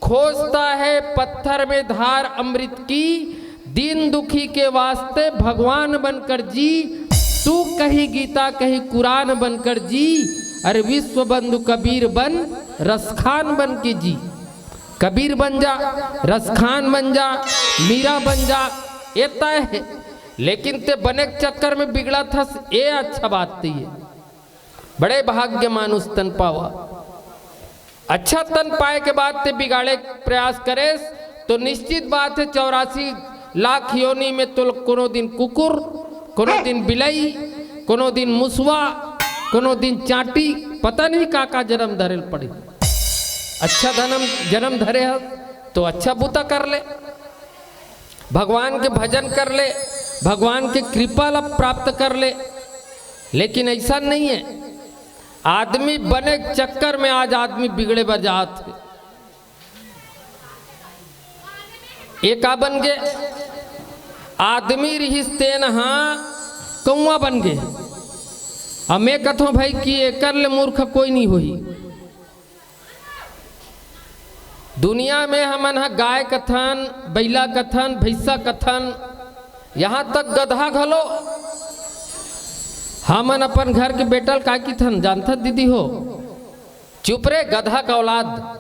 खोजता है पत्थर में धार अमृत की, दीन दुखी के वास्ते भगवान बनकर जी। तू कहीं गीता कहीं कुरान बनकर जी, अरे विश्व बंधु कबीर बन, रसखान बन के जी। कबीर बन जा, रसखान बन जा, मीरा बन जा, ये तय है। लेकिन ते बने के चक्कर में बिगड़त हस, ये अच्छा बात नहीं है। बड़े भाग्य मानुष तन पावा। अच्छा तन पाए के बाद ते बिगाड़े के प्रयास करेस, तो निश्चित बात हे, चौरासी लाख योनि में तो कोनो दिन कुकुर, कोनो दिन बिलई, कोनो दिन मुसवा, कोनो दिन चांटी, पता नहीं का का जन्म धरे ल पड़ी। अच्छा धनम जन्म धरे हस, तो अच्छा बुता कर ले, भगवान के भजन कर ले, भगवान के कृपा ला प्राप्त कर ले। लेकिन ऐसा नहीं है, आदमी बने के चक्कर में आज आदमी बिगड़े बर जात हे। ए का बन गे? आदमी रिहिस तेन हा कौआ बन गे। अब मैं कथों भाई कि एकर ले मूर्ख कोई नहीं होही। दुनिया में हमन ह गाय कथन, बइला कथन, भैंसा कथन, यहाँ तक गधा घलो। हमन अपन घर के बेटा ल का किथन जानथत दीदी हो? चुप रे गधा का औलाद,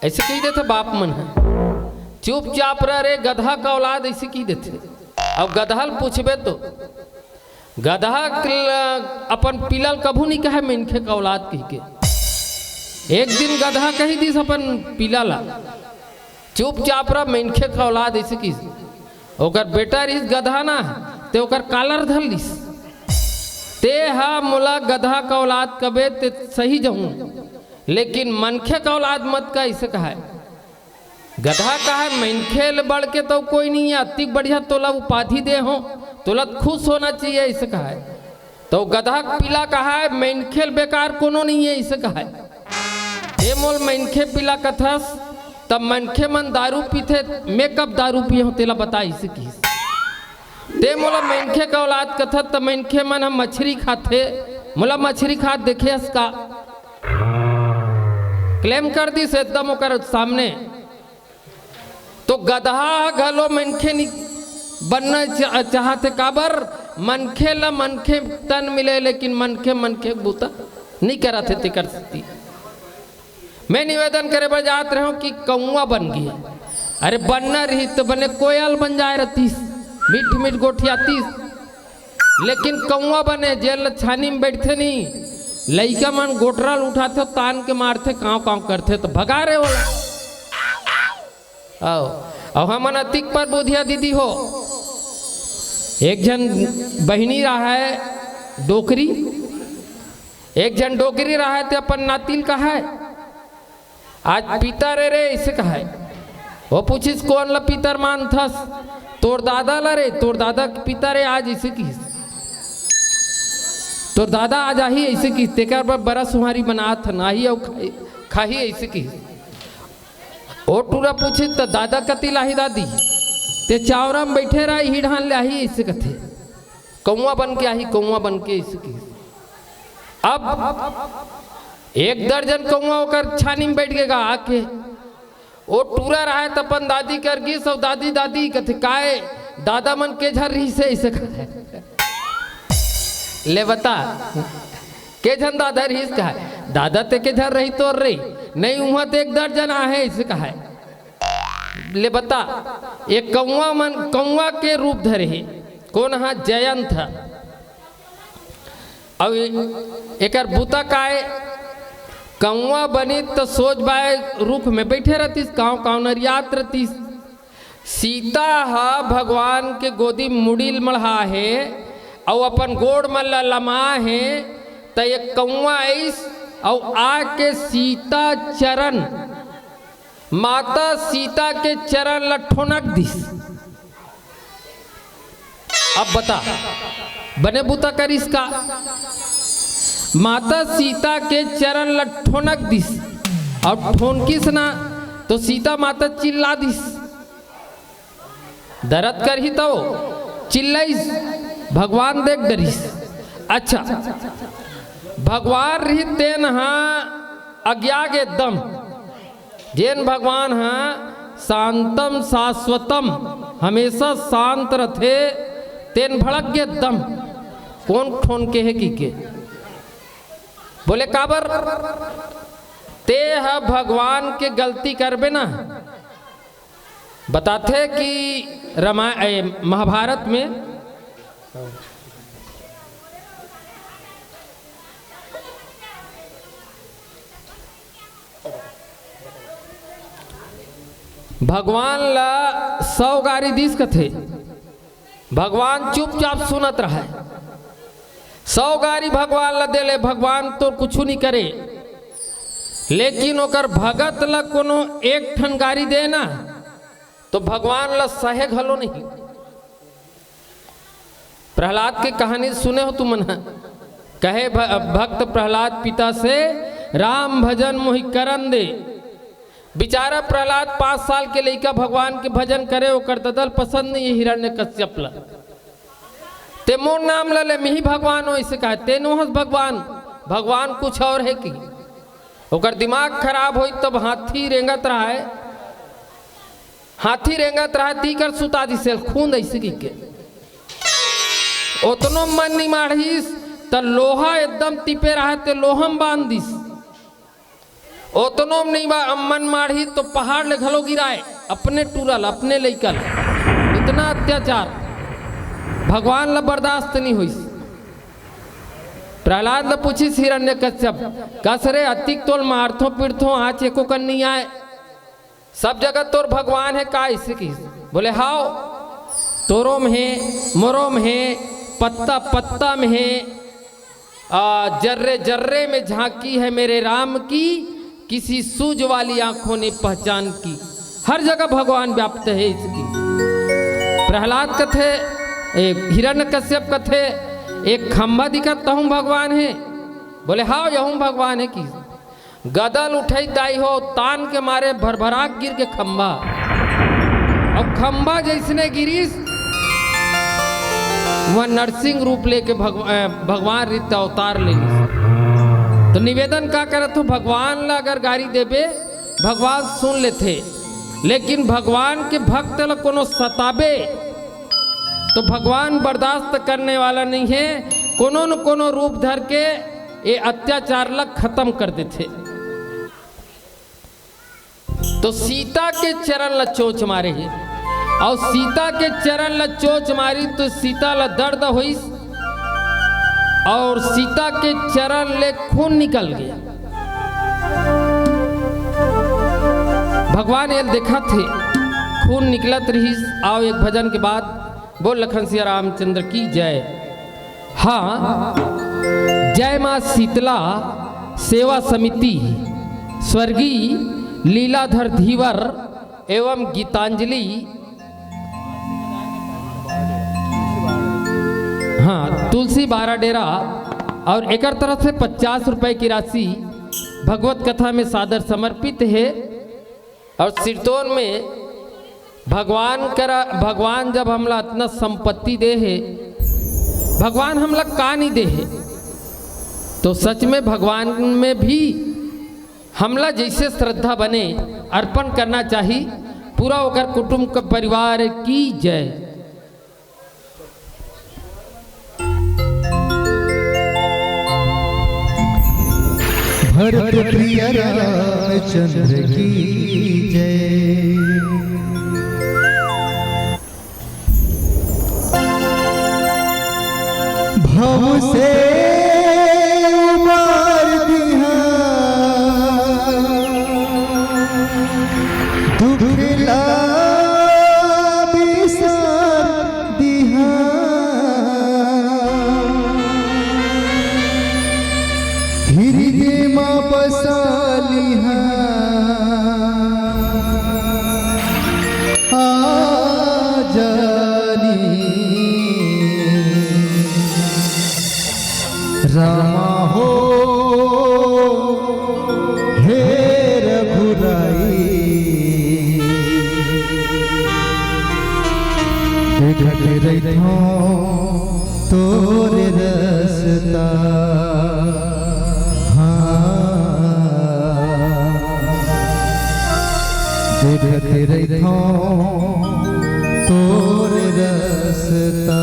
ऐसे कही देथे बाप मन ह। चुपचाप रह रे गधा का औलाद, ऐसे कही देथे। अब गधा ल पूछबे तो गधा के ल-, अपन पीला ल कभू नहीं कहे मनखे का औलाद कहिके। एक दिन गधा कही दिस अपन पीला ला, "चुपचाप रह मनखे का औलाद," ऐसे किस। ओकर बेटा रिस गधा ना, ते ओकर कालर धर लिस। "ते हा मोला गधा का औलाद कबे ते सही जहूं, लेकिन मनखे का औलाद मत का," ऐसे कहा है। गधा कहा है, "मनखे ले बढ़ के तो कोई नहीं है, अतिक बढ़िया तोला उपाधि दे हो, तोला खुश होना चाहिए," ऐसे कहा है। तो गधा पीला कहा है, "मनखे ले बेकार कोनो नहीं है," ऐसे कहा है। "ए मोल मनखे पीला कथस, तब मनखे मन दारू पीथे, मैं कब दारू पिए हो तेला बता," ऐसे किस। "ते मोला मनखे का औलाद कथस, तब मनखे मन हम मछरी खाथे, मोला मछरी खात देखे हस का?" क्लेम कर दिस एकदम ओकर सामने। तो गधा घलो मनखे नि बनना चा-, चाहथे, काबर? मनखे ला मनखे तन मिले, लेकिन मनखे मनखे बुता नहीं करत हे, तेकर सेती मैं निवेदन करे बर जात रहूं कि कौआ बन गे। अरे बनना रही तो बने कोयल बन जाए रहतीस, मीठ मीठ गोठियातीस, लेकिन कौआ बने जेल छानी में बैठथे नहीं, लइका मन गोटरा ल उठाथे, तान के मारथे, कांव कांव करथे तो भगा रे ओला। आओ, अउ हमन अतिक पर बुधिया दीदी हो। एक झन बहिनी रहा है डोकरी, एक झन डोकरी रहा है, ते अपन नातिल कहा है, "आज पितर ए रे," ऐसे कहा है। वो पूछिस, "कौन ला पितर मानथस?" "तोर दादा ला रे, तोर दादा के पितर ए आज," ऐसे किस। "तोर दादा आज आही," ऐसे किस। तेकर बर बरा सुहारी बनात हन, आही अउ खाही, खाही ऐसे किस। ओ टूरा पूछे, "त दादा कति लाही दादी?" "ते चावरा में बैठे रहा, इही ढान ले आही," ऐसे कथे। "कौआ बन के आही, कौआ बन के," ऐसे कथे। अब एक दर्जन कौआ ओकर छानी में बैठ गे गा आके। ओ टूरा रहा है त अपन दादी कर गिस, अउ दादी, "दादी," कथे, "काय दादा मन के झर रहिसे?" ऐसे कहा है। ले बता, के झन दादा रहिस कहा है? "दादा ते के झर रही तोर रे, नहीं उहाँ ते एक दर्जन आहे," ऐसे कहा है। ले बता, ये कौआ मन, कौआ के रूप धरे हे। कौन हा? जयंत हा। अउ ए-, एकर बुता काय? कौआ बनिस त सोज बाय रूख में बैठे रहतिस, कांव कांव नरियात रहतिस। सीता ह भगवान के गोदी मुड़ी ल मढ़ा हे अउ अपन गोड़ मन ल लमा हे, त एक कौआ आइस अउ आके सीता चरण, माता सीता के चरण ल ठोनक दिस। अब बता, बने बुता करिस का? माता सीता के चरण ल ठोनक दिस अउ ठोनकिस ना, तो सीता माता चिल्ला दिस। दरद करही तव चिल्लाइस, भगवान देख डरिस। अच्छा, भगवान रही तेन हा अज्ञा गे एकदम। जेन भगवान हा शांतम शाश्वतम, हमेशा शांत रथे, तेन भड़क गे एकदम। कौन ठोनके हे कि के? बोले, "काबर?" "ते ह भगवान के गलती करबे ना।" बताथे कि रामाय-, ए, महाभारत में भगवान ला सौ गारी दिस कथे, भगवान चुपचाप सुनत रहय। सौ गारी भगवान ला देले, भगवान तो कुछु नहीं करे, लेकिन ओकर भगत ला कोनो एक ठन गारी दे ना, तो भगवान ला सहे घलो नहीं। प्रहलाद के कहानी सुने हो तुमन ह? कहे भ-, भक्त प्रहलाद पिता से, "राम भजन मोहि करन दे।" बेचारा प्रहलाद पाँच साल के लइका भगवान के भजन करे, ओकर ददल पसंद नहीं है हिरण्यकश्यप ला। "ते मोर नाम ला ले, मिही भगवान हो," ऐसे कहा। "ते नोहस भगवान, भगवान कुछ और है कि?" ओकर दिमाग खराब होई तब हाथी रेंगत रहय, हाथी रेंगत रहय, तीकर सुता दिसे खूंद ऐसे की के। ओतनो मन नहीं माढ़िस, त लोहा एकदम तिपे रहय, ते लोहा म बांध दिस। ओतनो म नहीं बा-, मन माढ़िस, तो पहाड़ ले घलो गिराय, अपने टूरा ल, अपने लइका ल। इतना अत्याचार भगवान ल बर्दाश्त नहीं होइस। प्रहलाद ल पूछिस हिरण्यकश्यप, "कस रे, अतिक तोल मारथों पीटथों, आज एको कन नहीं आय।" "सब जगह तोर भगवान है का?" ऐसे किहिस। बोले, "हाव, तोरो म हे, मोरो म हे, पत्ता पत्ता म हे, आ, जर्रे जर्रे में झांकी है मेरे राम की, किसी सूझ वाली आंखों ने पहचान की, हर जगह भगवान व्याप्त है इसकी।" प्रहलाद कथे, ए, हिरण्यकश्यप कथे, "एक खंभा दिखत तहूं भगवान है?" बोले, "हाव, यहूं भगवान है।" कि गदल उठई दाई हो, तान के मारे भरभराक गिर के खंभा। अब खंभा जैसने गिरिस, वह नरसिंह रूप लेके भगव-, अ, भगवान रीत अवतार ले लिस। तो निवेदन का करत हो, भगवान ला अगर गारी देबे, भगवान सुन लेथे, लेकिन भगवान के भक्त ला कोनो सताबे, तो भगवान बर्दाश्त करने वाला नहीं है। कोनो न कोनो रूप धर के ये अत्याचार ला खत्म कर देथे। तो सीता के चरण ला चोंच मारे हे, अउ सीता के चरण ला चोंच मारी तो सीता ला दर्द होइस, अउ सीता के चरण ले खून निकल गया। भगवान ये देखत हे, खून निकलत रहिस। अउ एक भजन के बाद बोल लखन सिया रामचंद्र की जय। हाँ, जय माँ शीतला सेवा समिति, स्वर्गीय लीलाधर धीवर एवं गीतांजलि, हाँ, तुलसी बारा डेरा, अउ एकर तरफ से पचास रुपए की राशि भगवत कथा में सादर समर्पित हे। अउ सिरतोन में भगवान करा, भगवान जब हमला अतना संपत्ति दे हे, भगवान हमला का नहीं दे हे? तो सच में भगवान में भी हमला जैसे श्रद्धा बने, अर्पण करना चाही। पूरा ओकर कुटुंब का परिवार की जय। भरत प्रिय रामचंद्र की जय। भव से उबार दिहा, दुख ला बिसार दिहा। हृदय मा बसा लिहा, आ जानी। रामा हो, हे रघुराई, देखत रहिथों तोर रस्ता। हाँ, देखत रहिथों तोर रस्ता।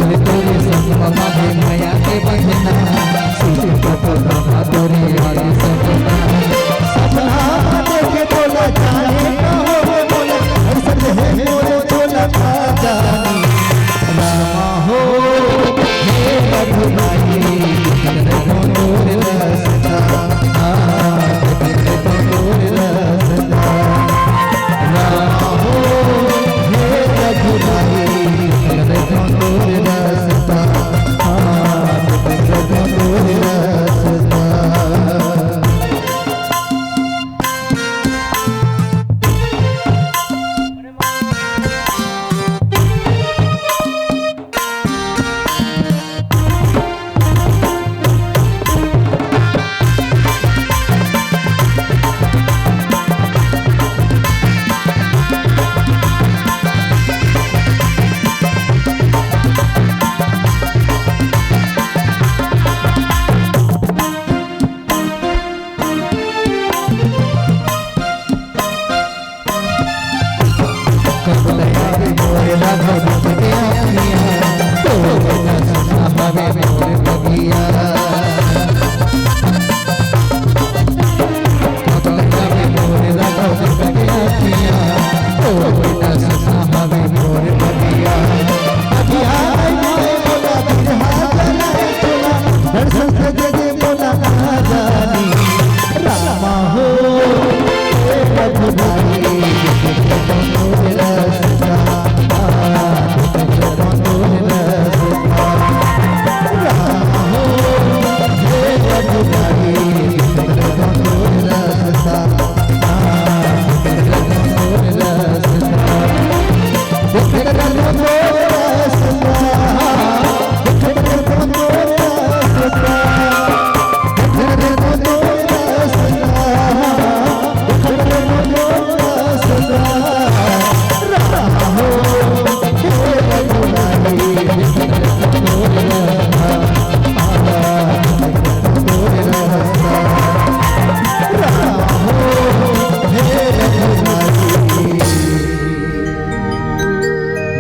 तोरे संग मा बांधे मया के बंधना, सीसे को तो बाबा तोरे आगे सपना। सपना देखे तोला जाने का हो मोला, ऐसन है मोरे तोला का जानी। रामा हो, हे रघुराई, तोर रस्ता, आ, तोर रस्ता।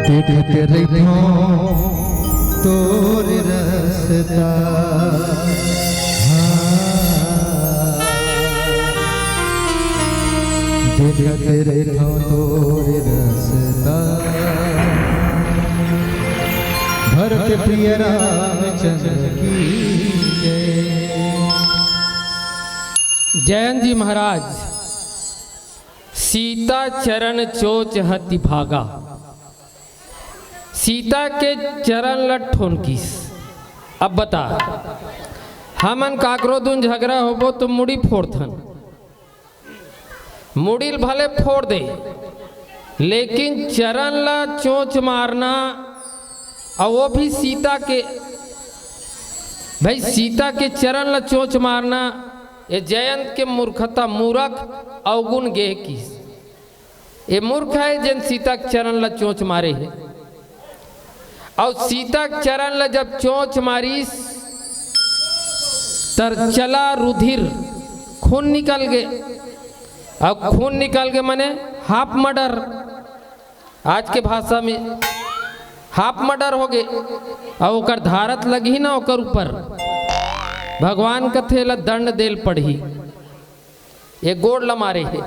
देखत रहिथों तोर रस्ता, हाँ। देखत रहिथों तोर रस्ता, भरत प्रिय रामचंद्र की जय। जयंत जी महाराज, सीता चरण चोंच हति भागा। सीता के चरण ल ठोनकिस। अब बता, हमन काकरो दुन झगरा होबो तो मुड़ी फोड़थन, मुड़ी ल भले फोड़ दे, लेकिन चरण ल चोंच मारना, अउ वो भी सीता के, भाई, सीता के चरण ल चोंच मारना, ये जयंत के मूर्खता, मूरख अवगुण गेह किस। ये मूर्ख हे, जेन सीता के चरण ल चोंच मारे हे। अउ सीता के चरण ल जब चोंच मारिस, तर चला रुधिर, खून निकल गे। अउ खून निकल गे मने हाफ मर्डर, आज के भाषा में हाफ मर्डर हो गे। अउ ओकर धारत लगही ना ओकर ऊपर, भगवान कथे ला दंड देल पड़ही। ये गोड़ ल मारे हे।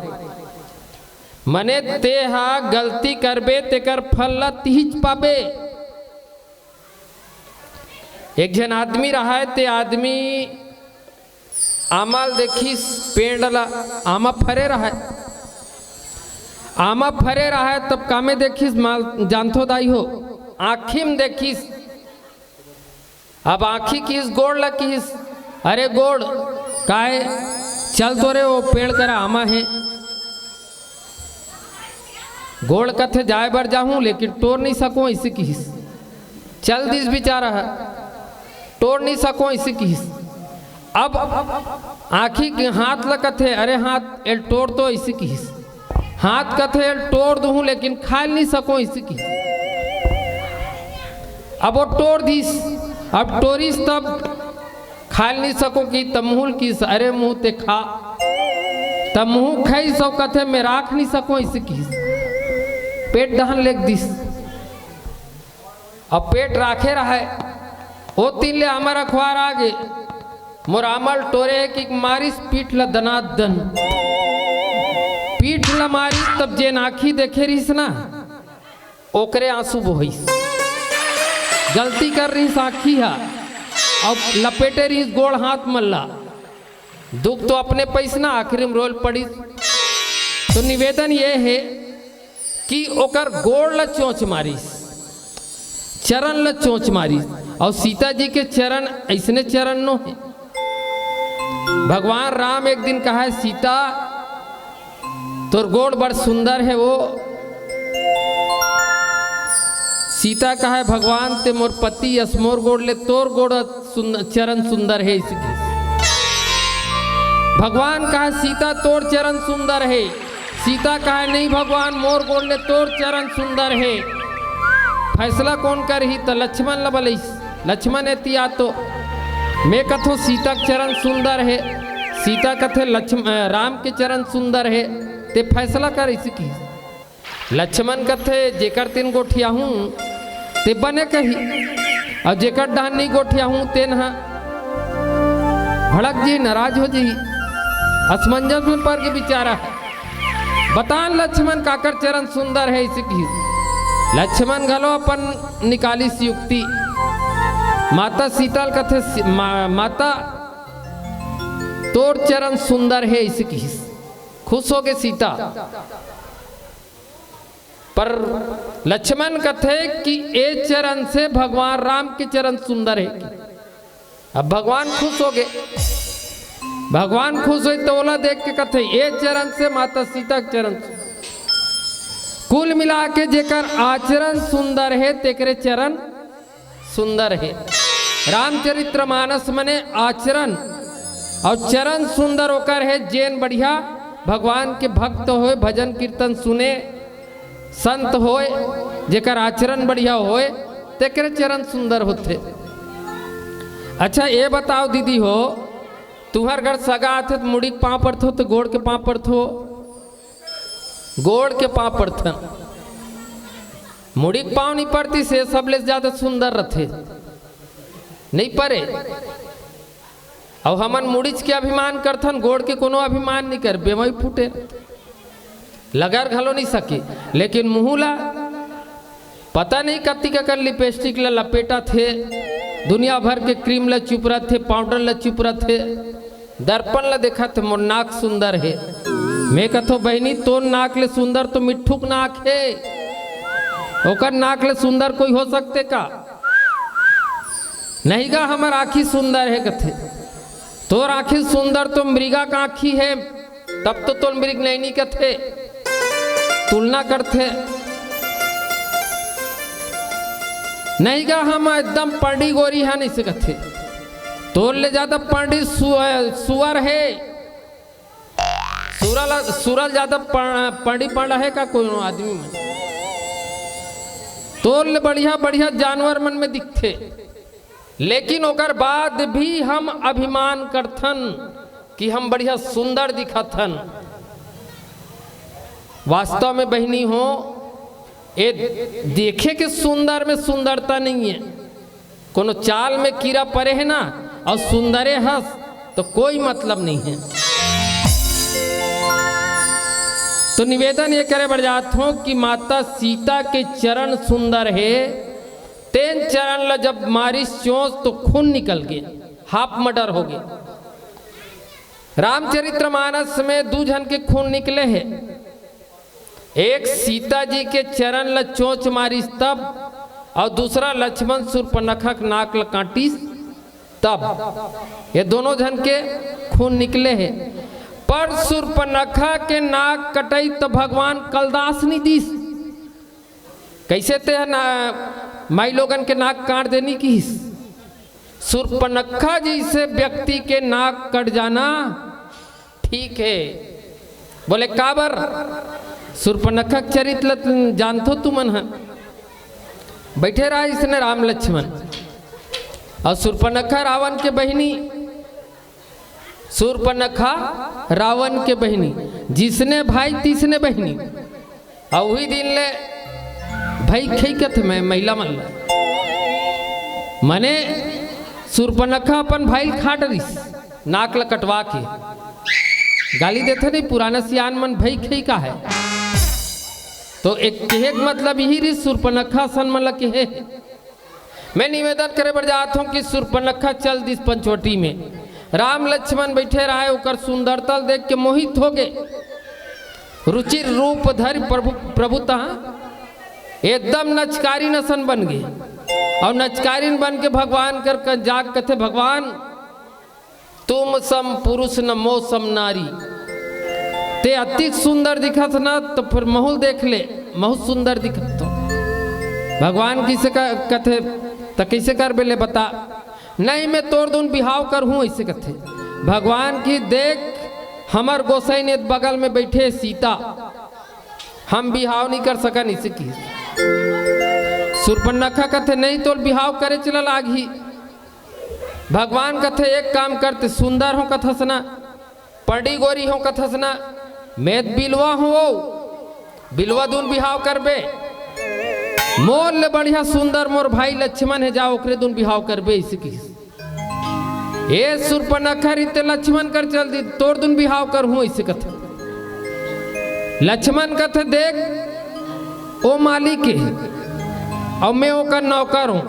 मने तेहा गलती करबे, तेकर फल ल तिहिच पाबे। एक झन आदमी रहय, ते आदमी आमा ल देखिस, पेड़ ल, आमा फरे रहय। आमा फरे रहय, तब कामे देखिस, माल जानथो दाई हो, आँखी म देखिस। अब आँखी किहिस गोड़ ल किहिस, "अरे गोड़, काय चल तो रे, वो पेड़ करा आमा हे।" गोड़ कथे, "जाय बर जाहूं, लेकिन टोर नहीं सकों," इसे किहिस। चल दिस बेचारा ह, "टोर नहीं सकों," इसे किहिस। अब आँखी के हाथ ल कथे, "अरे हाथ, एल टोर तो," इसे किहिस। हाथ कथे, "टोर दूहूं, लेकिन खाय ल नहीं सकों," इसे किहिस। अब वो टोर दिस, अब टोरिस तब खाय ल नहीं सकों कि तब मुँह ल किहिस, "अरे मुँह ते खा।" तब मुँह खाइस अउ कथे, "मैं राख नहीं सकों," इसे किहिस। पेट डहन लेग दिस। अब पेट राखे रहय, ओ तीन ले हमर अखबार आ गे। मोर आमल टोरे हे कि मारिस पीठ ल दनादन। पीठ ल मारिस, तब जेन आँखी देखे रहिस ना, ओकरे आंसू बोहिस। गलती कर रहिस आँखी ह, अउ लपेटे रहिस गोड़ हाथ मन ला। दुख तो अपने पइस ना, आखिरी में रोल पड़िस। तो निवेदन ये हे कि ओकर गोड़ ल चोंच मारिस, चरण ल चोंच मारिस। अउ सीता जी के चरण अइसने चरण नो हे। भगवान राम एक दिन कहय, "सीता, तोर गोड़ बड़ सुंदर हे वो।" सीता कहय, "भगवान, ते मोर पति अस, मोर गोड़ ले तोर गोड़ सुन-, चरण सुंदर हे," अइसे कहिस। भगवान कहय, "सीता, तोर चरण सुंदर हे।" सीता कहय, "नहीं भगवान, मोर गोड़ ले तोर चरण सुंदर हे।" फैसला कोन करही? त लक्ष्मण ल बलइस। लक्ष्मण एती आ तो, मैं कथों सीता के चरण सुंदर हे, सीता कथे लक्ष्म-, अ, राम के चरण सुंदर हे, ते फैसला कर, अइसे कहिस। लक्ष्मण कथे, "जेकर तीन गोठियाहूं, ते बने कही, अउ जेकर डहन नहीं गोठियाहूं, तेन ह भड़क जी, नाराज हो जी।" असमंजस में पर के बिचारा, "बता न लक्ष्मण, काकर चरण सुंदर हे?" अइसे कहिस। लक्ष्मण घलो अपन निकालिस युक्ति। माता सीता ल कथे, "सी-, मा-, माता, तोर चरण सुंदर हे," अइसे कहिस। खुश होगे सीता। पर लक्ष्मण कथे कि ए चरण से भगवान राम के चरण सुंदर हे। अब भगवान खुश होगे, भगवान खुश होइस त ओला देख के कथे, "ए चरण से माता सीता के चरण सुंदर।" कुल मिला के जेकर आचरण सुंदर हे, तेकरे चरण सुंदर हे। रामचरित्र मानस मने आचरण अउ चरण सुंदर ओकर हे, जेन बढ़िया भगवान के भक्त होय, भजन कीर्तन सुने, संत होय, जेकर आचरण बढ़िया होय, तेकरे चरण सुंदर होथे। अच्छा, ये बताओ दीदी हो, तुंहर घर सगा आथे त मुड़ी के पांव परथो त गोड़ के पांव परथो? गोड़ के पांव परथन। मुड़ी के पांव नहीं परतिस, सबले ज्यादा सुंदर रथे, नहीं परे। अउ हमन मुड़ीच के अभिमान करथन, गोड़ के कोनो अभिमान नहीं कर, बेवई फूटे। लगर घलो नहीं सके, लेकिन मुंह ला पता नहीं कतिक अकन लिपस्टिक ला लपेटथे, दुनिया भर के क्रीम ला चुपरथे, पाउडर ला चुपरथे, दर्पण ला देखथे, "मोर नाक सुंदर हे।" मैं कथों, "बहिनी, तोर नाक ले सुंदर तो मिट्ठू के नाक हे, ओकर नाक ले सुंदर कोई हो सकथे का?" "नहीं गा, हमर आँखी सुंदर हे," कथे। "तोर आँखी सुंदर तो मृगा के आँखी हे, तब तो तोर मृग नैनी कथे, तुलना करथे।" "नहीं गा, हम एकदम पंडी गोरी हन," अइसे कथे। "तोर ले ज्यादा पंडी सु-, सुअर हे।" सुरा ल, सुरा ल ज्यादा प-, पंडी पंडा हे का कोनो आदमी में? तोर ले बढ़िया बढ़िया जानवर मन में दिखथे, लेकिन ओकर बाद भी हम अभिमान करथन कि हम बढ़िया सुंदर दिखत हन। वास्तव में बहिनी हो, ये देखे के सुंदर में सुंदरता नहीं है। कोनो चाल में कीरा परे हे ना, अउ सुंदरे हस, तो कोई मतलब नहीं है। तो निवेदन ये करे बर जात हों कि माता सीता के चरण सुंदर हे, तेन चरण ला जब मारिस चोंच तो खून निकल गे, हाफ मर्डर हो गे। रामचरित्र मानस में दू झन के खून निकले हे, एक सीता जी के चरण ल चोंच मारिस तब, अउ दूसरा लक्ष्मण सूर्पनखा के नाक ल काटिस तब। ये दोनों झन के खून निकले हे। पर सूर्पनखा के नाक कटई त भगवान कलदास नहीं दिस। कइसे ते ह ना, माई लोगन के नाक काट दे नहीं किहिस। सूर्पनखा जइसे व्यक्ति के नाक कट जाना ठीक हे। बोले, "काबर?" सूर्पनखा के चरित्र ल जानथो तुमन ह। बइठे रहा इसने राम लक्ष्मण, अउ सूर्पनखा रावण के बहिनी, सूर्पनखा रावण के बहिनी, जिसने भाई तिसने बहिनी। अउ उही दिन ले भई खई कथे मैं महिला मन ल। मने सुरपनखा अपन भाई ल खा डरिस, नाक ल कटवा के। गाली देथे नहीं, पुराना सियान मन भई खई का है। तो एक कहे के मतलब यही रही, सुरपनखा सन मन ल कहे। मैं निवेदन करे बर जात हूँ कि सुरपनखा चल दिस पंचवटी में। राम लक्ष्मण बैठे रहे, ओकर सुंदरता ल देख के मोहित हो गए। रुचिर रूप धरि प्रभु, प्रभु तहाँ एकदम नचकारिन असन बन गे। अउ नचकारिन बन के भगवान कर क-, जाग कथे, "भगवान, तुम सम पुरुष न मो सम नारी।" ते अतिक सुंदर दिखत ना, तो फिर महू ल देख ले, महू सुंदर दिखत हो। भगवान किसे का कथे, "त कइसे करबे ले बता?" "नहीं, मैं तोर दुन बिहाव करहूँ," अइसे कथे। भगवान की, "देख, हमर गोसाई ने बगल में बैठे सीता, हम बिहाव नहीं कर सकन," अइसे की। सुरपनखा कथे, "नहीं, तोल बिहाव करे चला लागही।" भगवान कथे, "एक काम करते, सुंदर हो कथस ना, पड़ी गोरी हो कथस ना, मैं बिलवा हूँ, वो बिलवा दुन बिहाव करबे, मोर ले बढ़िया सुंदर मोर भाई लक्ष्मण है, जा ओकरे दुन बिहाव करबे," अइसे किहिस। ए सुरपनखा रहिते लक्ष्मण कर चल दी, "तोर दुन बिहाव करहूँ," अइसे कथे। लक्ष्मण कथे, "देख, ओ मालिक है, अउ मैं ओकर नौकर हूँ,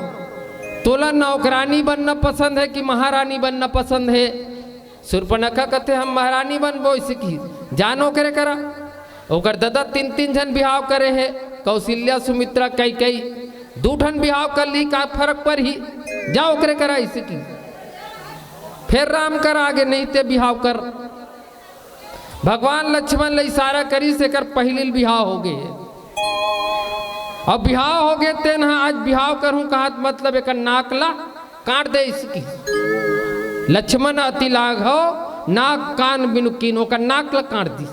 तोला नौकरानी बनना पसंद है कि महारानी बनना पसंद है?" सुरपनखा कथे, "हम महारानी बनबो," अइसे किहिस। "जा न ओकरे करा।" ओकर ददा तीन तीन झन बिहाव करे हे, कौशल्या, सुमित्रा, कैकई, दू ठन बिहाव कर ली, का फरक परही? जा ओकरे करा, अइसे किहिस। फेर राम करा आगे, "नहीं, ते बिहाव कर।" भगवान लक्ष्मण ल इशारा करिस, एकर पहिली ल बिहाव हो गे। अब बिहाव हो गे, तेन ह आज बिहाव करहूं कहत, मतलब एकर नाक ला काट दे, अइसे किहिस। लक्ष्मण अति लाघव, नाक कान बिनु कीन, ओकर नाक ला काट दिस।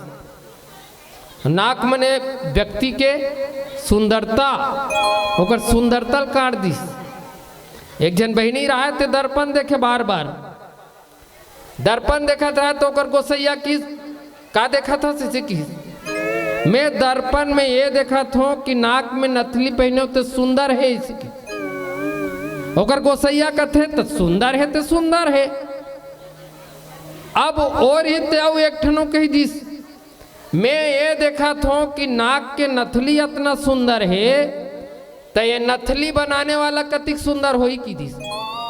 नाक मने व्यक्ति के सुंदरता, ओकर सुंदरता ल काट दिस। एक झन बहिनी रहय, ते दर्पण देखे बार बार। दर्पण देखत रहय त ओकर गोसइया किहिस, "का देखत हस?" अइसे किहिस। "मैं दर्पण में ये देखत हों कि नाक में नथली पहिने हों त सुंदर हे," अइसे किहिस। ओकर गोसइया कथे, "त सुंदर हे त सुंदर हे।" अब ओर ही ते अउ एक ठन कहि दिस, "मैं ये देखत हों कि नाक के नथली अतना सुंदर हे, त ये नथली बनाने वाला कतिक सुंदर होही," किहिस।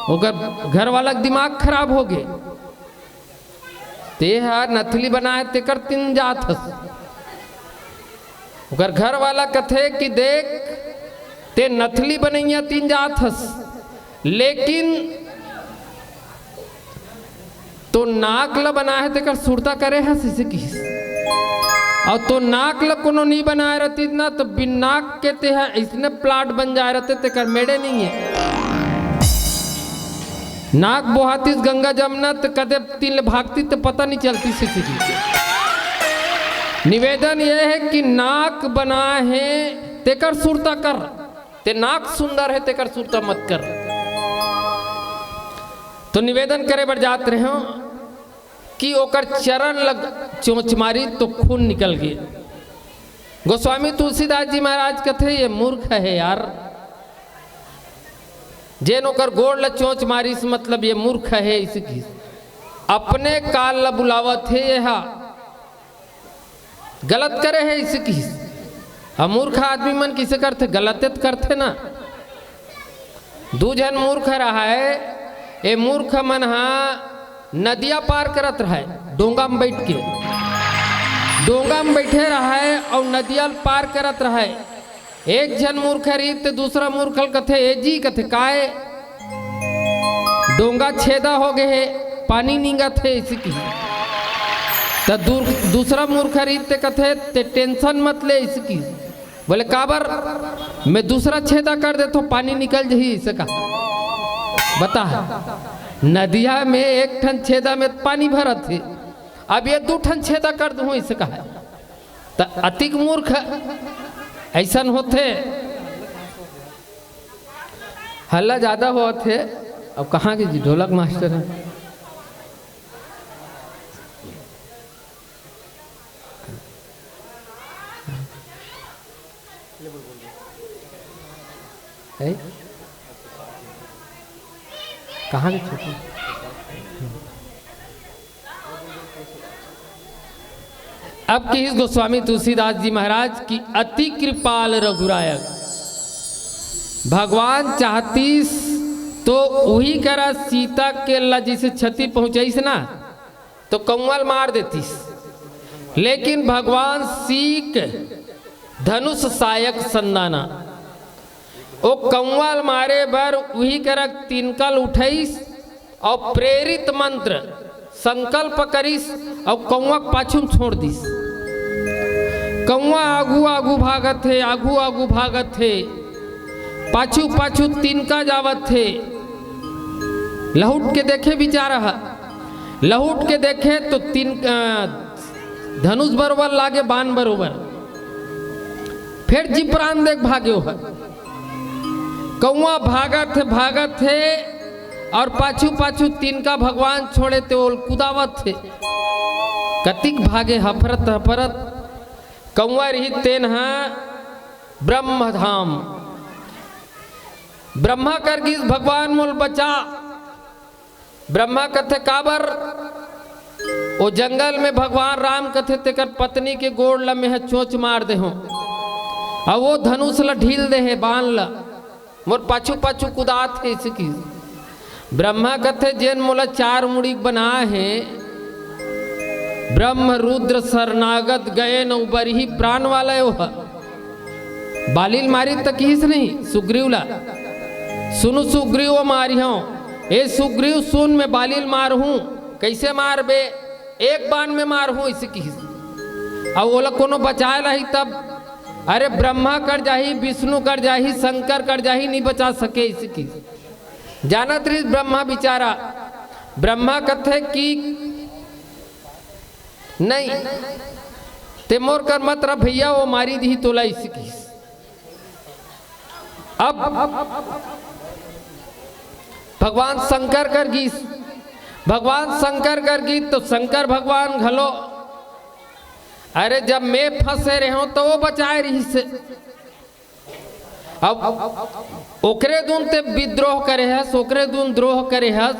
ओकर घर वाला के दिमाग खराब हो गे। "ते ह नथली बनाए, तेकर तीन जात हस।" ओकर घर वाला कथे कि, "देख, ते नथली बनइया तीन जात हस, लेकिन तो नाक ल बनाए हे, तेकर सुरता करे हस," अइसे किहिस। "अउ तो नाक ल कोनो नी बनाए रहतिस ना, त बिन नाक के ते ह अइसने प्लाट बन जाए रहते, तेकर मेड़े नइये। नाक बोहातिस गंगा जमुना, त कते तीर ले भागतिस, त पता नी चलतिस," अइसे किहिस। निवेदन ये हे कि नाक बनाए हे, तेकर सुरता कर, ते नाक सुंदर हे, तेकर सुरता मत कर। तो निवेदन करे बर जात रहेंव कि ओकर चरण ल चोंच मारिस तो खून निकल गे। गोस्वामी तुलसीदास जी महाराज कथे, "ये मूर्ख हे यार, जेन ओकर गोड़ ल चोंच मारिस, मतलब ये मूर्ख हे," अइसे किहिस। "अपने काल ल बुलावत हे ये हा।" गलत करे हे, अइसे किहिस। अब मूर्ख आदमी मन कइसे करथे? गलते त करथे ना। दू झन मूर्ख रहय, ए मूर्ख मन ह नदिया पार करत रहय, डोंगा म बइठ के। डोंगा म बइठे रहय अउ नदिया ल पार करत रहय। एक झन मूर्ख रहिस ते दूसरा मूर्ख ल कथे, "ए जी," कथे, "काय?" "डोंगा छेदा हो गे हे, पानी निंगत हे," अइसे किहिस। त दूर-, दूसरा मूर्ख रहिस ते कथे, "ते tension मत ले," अइसे किहिस। बोले, "काबर?" "मैं दूसरा छेदा कर देथों, पानी निकल जही," अइसे कहा। बता, नदिया में एक ठन छेदा में पानी भरत हे, अब ये दू ठन छेदा कर दूं, अइसे कहा। त अतिक मूर्ख अइसन होथे। हल्ला ज्यादा होत हे। अब कहाँ के जी ढोलक मास्टर हे? है? कहाँ ले छोटे? अब किहिस गोस्वामी तुलसीदास जी महाराज कि अति कृपाल रघुरायक। भगवान चाहतिस तो उही करा सीता के ला जैसे क्षति पहुंचाइस ना, तो कौआ ल मार देतिस, लेकिन भगवान सीक धनुष सायक संदाना। ओ कौआ ल मारे बर उही करा तिनका ल उठइस अउ प्रेरित मंत्र संकल्प करिस अउ कौआ के पाछू म छोड़ दिस। कौआ आगू आगू भागत हे, आगू आगू भागत हे, पाछू पाछू तिनका जावत हे। लहुट के देखे बिचारा ह, लहुट के देखे तो तिन-, अ, धनुष बरोबर लागे, बाण बरोबर। फेर जी प्राण देख भागे ओह। कौआ भागत हे, भागत हे अउ पाछू पाछू तिनका भगवान छोड़े ते ओल कुदावत हे। कतिक भागे हफरत हफरत। कौआ रही तेन ह ब्रह्मधाम। ब्रह्मा कर गिस भगवान मोल बचा। ब्रह्मा कथे, "काबर?" ओ जंगल में भगवान राम कथे, "तेकर पत्नी के गोड़ ल मेंह चोंच मार देहों, अउ ओ धनुष ल ढील दे हे, बाण ल, मोर पाछू पाछू कुदात हे," अइसे किहिस। ब्रह्मा कथे, "जेन मोला चार मुड़ी के बनाय हे, ब्रह्म रुद्र सरनागत गयन अउ बरही प्राण वाला ओह।" बाली ल मारिस त किहिस नहीं सुग्रीव ला, "सुन सुग्रीव, मारिहौं, ए सुग्रीव सुन, मैं बाली ल मारहूं।" "कइसे मारबे?" "एक बाण में मारहूं," अइसे किहिस। अउ ओला कोनो बचाय ल आही तब, "अरे ब्रह्मा कर जाही, विष्णु कर जाही, शंकर कर जाही, नइ बचा सके," अइसे किहिस। जानत रहिस ब्रह्मा बिचारा, ब्रह्मा कथे कि नहीं, ते मोर कर मत रह भइया, ओ मारी दिही तोला, अइसे किहिस। अब भगवान शंकर कर गिस, भगवान शंकर कर गिस तो शंकर भगवान घलो, अरे जब मैं फंसे रहेंव तो ओ बचाय रहिस। अब ओकरे दुन ते विद्रोह करे हस, ओकरे दुन द्रोह करे हस,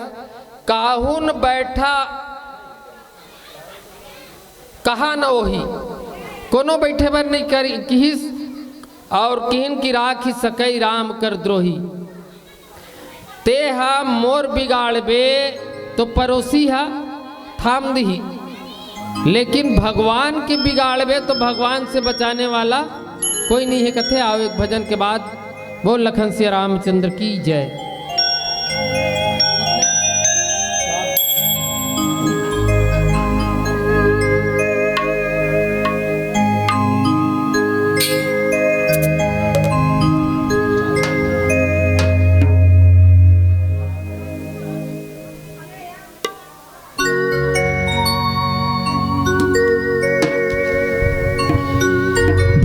काहू न बइठा कहा न ओही, कोनो बइठे बर नइ करी किहिस, अउ किहिन कि राखी सकई राम कर द्रोही। तेंह मोर बिगाड़बे तो परोसी ह थाम दिही, लेकिन भगवान के बिगाड़बे तो भगवान से बचाने वाला कोई नहीं है कथे। आओ एक भजन के बाद बोल लखन सिया रामचंद्र की जय।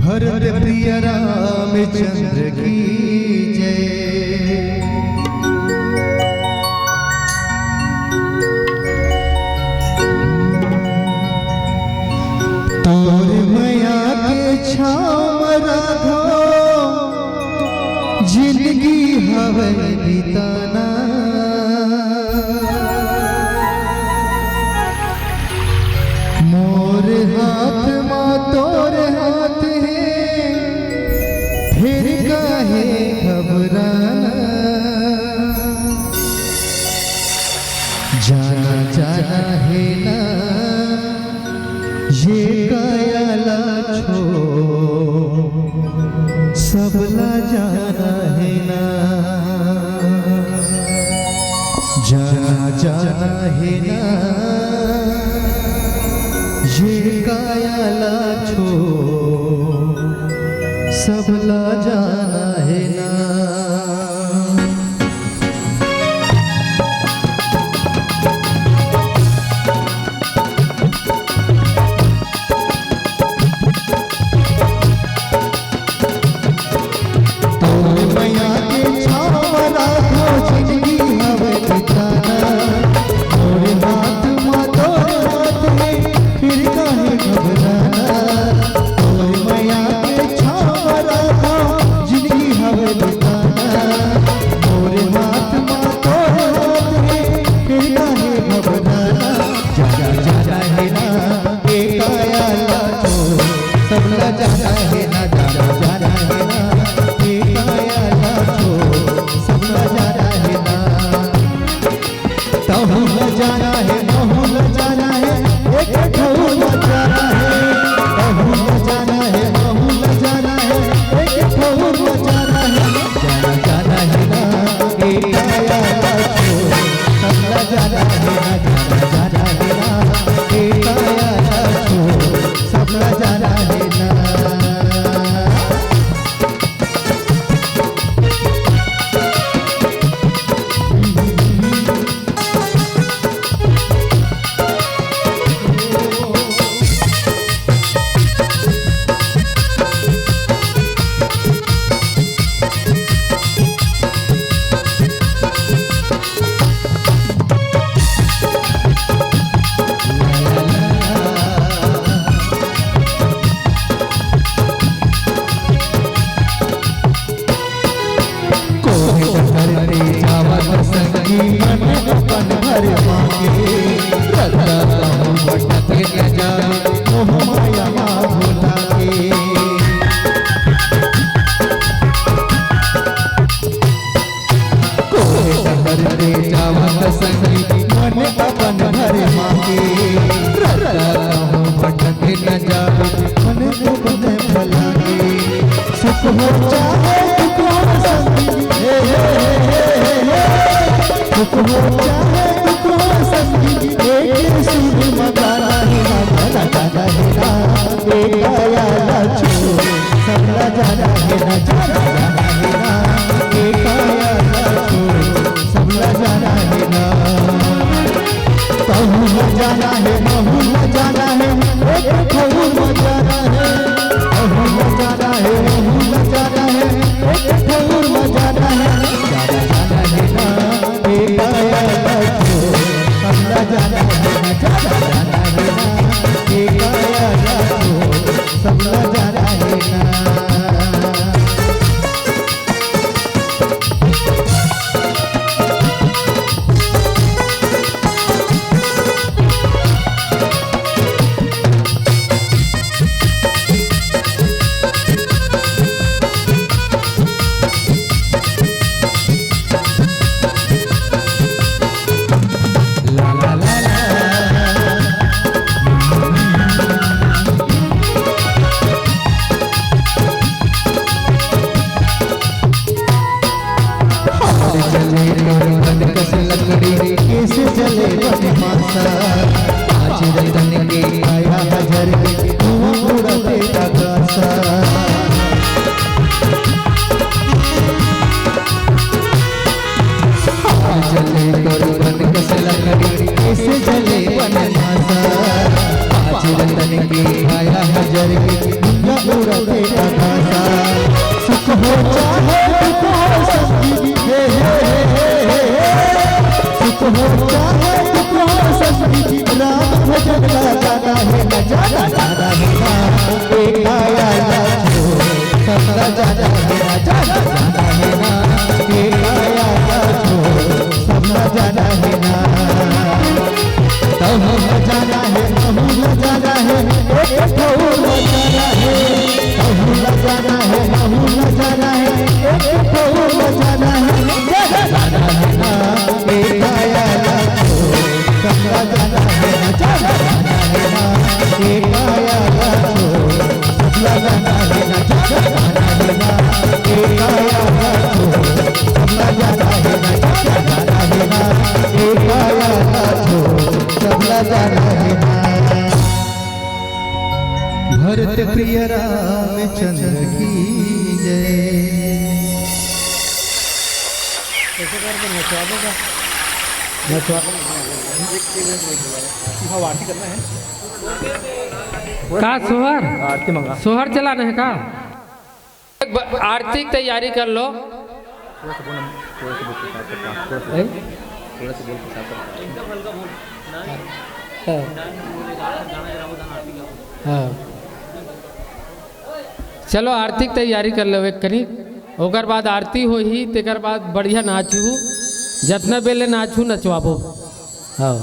भरत प्रिय रामचंद्र की जय। तोर मया के छाँव राधो जिनगी हवय बिताना। मोर हाथ मा तोर हाथ हे, फेर काहे घबराना। जाना जाना हे ना, ये काया ला छोड़, सबला जाना हे ना। जाना जाना हे ना, ये काया ला छोड़, सबला जाना हे ना। तोर मया के छाँव राखो जिनगी हवे ठिकाना। मोर हाथ मा तोर हाथ हे, फिर काहे घबराना। तोर मया के छाँव राखो महू ल जाना हे, महू ल जाना हे, एक ठउर म जाना हे। महू ल जाना हे, महू ल जाना हे, एक ठउर म जाना हे। जाना, जाना हे ना, ए काया ला छोड़। सबला जाना हे ना, जाना, जाना हे ना, ए काया ला छोड़। सबला जाना हे ना। कोहे डहर ले जावत संगी मन अपन घर मांगे, रद्दा कहूँ भटक न जावे, मोह माया मा भुला के। कोहे डहर ले जावत संगी मन अपन घर मांगे, रद्दा कहूँ भटक न जावे, मन को बने भला के। सुख हो चाहे दुख हो संगी, हे, हे, हे। सुख हो चाहे दुख हो संगी, एक सुर म गाना हे ना, गाना, गाना हे ना, ए काया ला छोड़। सबला जाना हे ना, जाना, जाना हे ना, ए काया ला छोड़। सबला जाना हे ना। तहू ल जाना हे, महू ल जाना हे, एक ठउर म जाना हे। तहू ल जाना हे, महू ल जाना हे, एक ठउर म जाना हे। जाना, जाना हे ना, ए काया ला छोड़। सबला जाना हे ना, जाना, जाना हे ना, ए काया ला छोड़। सबला जाना हे ना। हार जले तोर बन कस लकड़ी, कइसे जले बन मासा। पाँच रतन के काया ह जर के, धुआं उड़ाथे आकासा। हार जले तोर बन कस लकड़ी, कइसे जले बन मासा। पाँच रतन के काया ह जर के, धुआं उड़ाथे आकासा। सुख हो चाहे दुख हो संगी, हे, हे, हे। सुख हो चाहे दुख हो संगी, राम भजन ला जाना हे ना, जाना, जाना हे ना, ए काया ला छोड़। सबला जाना हे ना, जाना, जाना हे ना, ए काया ला छोड़। सबला जाना हे ना। तहू ल जाना हे, महू ल जाना हे, एक ठउर म जाना हे। तहू ल जाना हे, महू ल जाना हे, एक ठउर म जाना हे। जाना, जाना हे ना, ए काया ला छोड़। सबला जाना हे ना, जाना, जाना हे ना, ए काया ला छोड़। सबला जाना हे ना, जाना, जाना हे ना, ए काया ला छोड़। सबला जाना हे ना, जाना, जाना हे ना, ए काया ला छोड़। सबला जाना हे ना। भरत प्रिय रामचंद्र की जय। कैसे करके नचवा देगा? नचवा। हाँ, आरती करना है। का सोहर? आरती मंगा। सोहर चलाना है का? एक ब-, आरती की तैयारी कर लो। थोड़ा सा बोल, थोड़ा सा बोल के साथ करता हूँ, थोड़ा सा, हैं? थोड़ा सा बोल के साथ करता हूँ। हाँ। हाँ। चलो, आरती की तैयारी कर लो एक कनी, ओकर बाद आरती होही, तेकर बाद बढ़िया नाचहू, जतना बेले नाचहू नचवाबो। हाँ।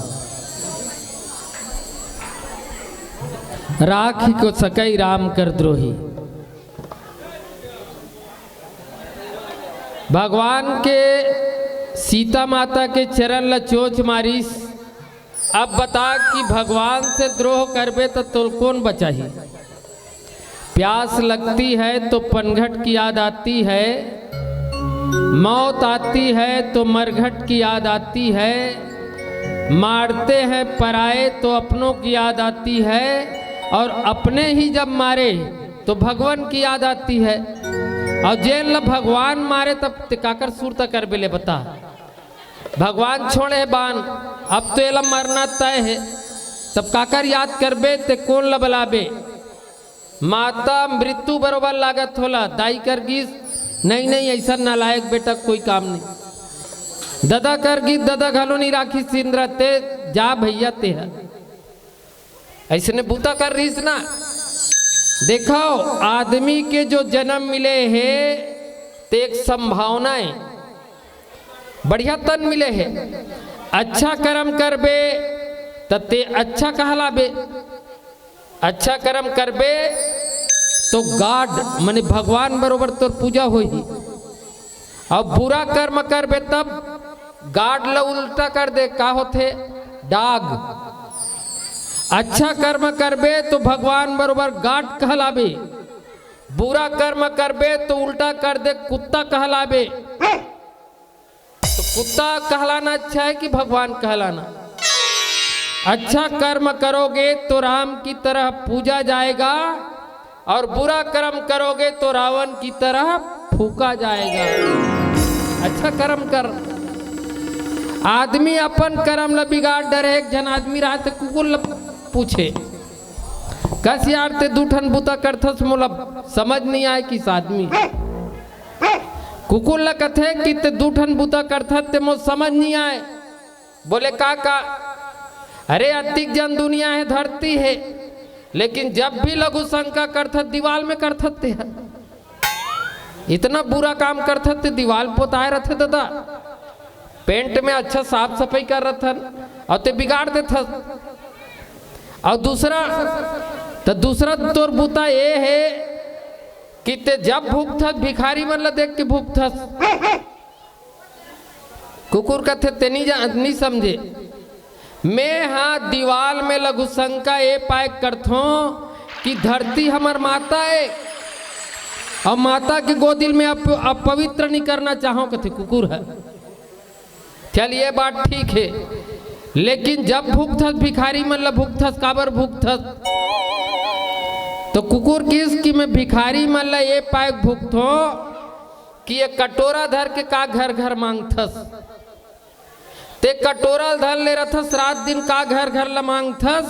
राखी को सकई राम कर द्रोही। भगवान के सीता माता के चरण ल चोंच मारिस। अब बता कि भगवान से द्रोह करबे त तोल कोन बचाही? प्यास लगती है तो पनघट की याद आती है, मौत आती है तो मरघट की याद आती है, मारते हैं पराए तो अपनों की याद आती है, और अपने ही जब मारे तो भगवान की याद आती है। और जेन ल भगवान मारे तब ते काकर सुरता करबे ले बता? भगवान छोड़े हे बान, अब तो एला मरना तय हे, तब काकर याद करबे ते कोन ल बलाबे? माता मृत्यु बरोबर लागत होला, दाई कर गिस, नहीं नहीं, ऐसा नालायक बेटा कोई काम नहीं। ददा कर गिस, ददा घलो नहीं राखी सिंदरा, ते जा भैया ते ह। ऐसने बूता कर रहीस ना। देखो, आदमी के जो जन्म मिले हे, ते एक संभावना हे, बढ़िया तन मिले हे। अच्छा कर्म करबे त ते अच्छा कहलाबे, अच्छा कर्म करबे तो God माने भगवान बरोबर तोर पूजा होही। अउ बुरा कर्म करबे तब God ल उल्टा कर दे, का होथे? डाग। अच्छा कर्म करबे तो भगवान बरोबर God कहलाबे, बुरा कर्म करबे तो उल्टा कर दे, कुत्ता कहलाबे। तो कुत्ता कहलाना अच्छा है कि भगवान कहलाना? अच्छा कर्म करोगे तो राम की तरह पूजा जाएगा, और बुरा कर्म करोगे तो रावण की तरह फूका जाएगा। अच्छा कर्म कर। आदमी अपन कर्म ल बिगाड़ डरे, एक झन आदमी रहा त कुकुर ल पूछे, कस यार ते दू ठन बूता करथस, मोला समझ नहीं आए किस आदमी। कुकुर ल कथे कि ते दू ठन बूता करथस ते मोला समझ नहीं आए। बोले का का? अरे अतिक जन दुनिया हे, धरती हे, लेकिन जब भी लघु शंका करथस दीवाल में करथस ते ह। इतना बुरा काम करथस ते दीवाल पोताए रथे दादा, पेंट में अच्छा साफ सफाई कर रथन अउ ते बिगाड़ देथस। अउ दूसरा, त दूसरा तोर बूता ए हे कि ते जब भुगथस भिखारी मन ल देख के भुगथस। कुकुर कथे ते नी जा-, नी समझे। मैं हा दीवाल में लघु शंका ए पाए करथों कि धरती हमर माता ए, अउ माता के गोदिल में अप-, अपवित्र नी करना चाहों कथे कुकुर ह। चल ये बात ठीक हे, लेकिन जब भुगथस भिखारी मन ल भुगथस, काबर भुगथस? तो कुकुर किस कि मैं भिखारी मन ल ए पाए भुगथों कि ये कटोरा धर के का घर घर मांगथस। ते कटोरा ल धर ले रथस, रात दिन का घर घर ल मांगथस।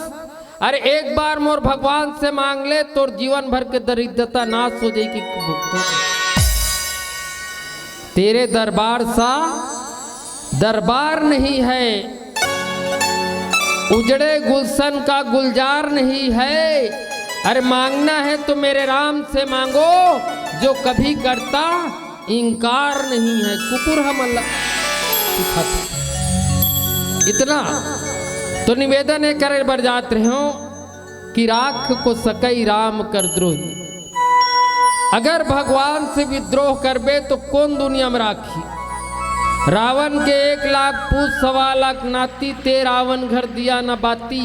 अरे एक बार मोर भगवान से मांग ले, तोर जीवन भर के दरिद्रता नाश हो जाई कि भुगतो। तेरे दरबार सा दरबार नहीं है, उजड़े गुलशन का गुलजार नहीं है। अरे मांगना है तो मेरे राम से मांगो, जो कभी करता इंकार नहीं है। कुकुर हमन ला सिखाथे। इतना तो निवेदन ए करे बर जात रहे हो कि राख को सकई राम कर द्रोही। अगर भगवान से विद्रोह करबे तो कोन दुनिया में राखी? रावण के एक लाख पूत सवा लाख नाती, ते रावण घर दिया न बाती।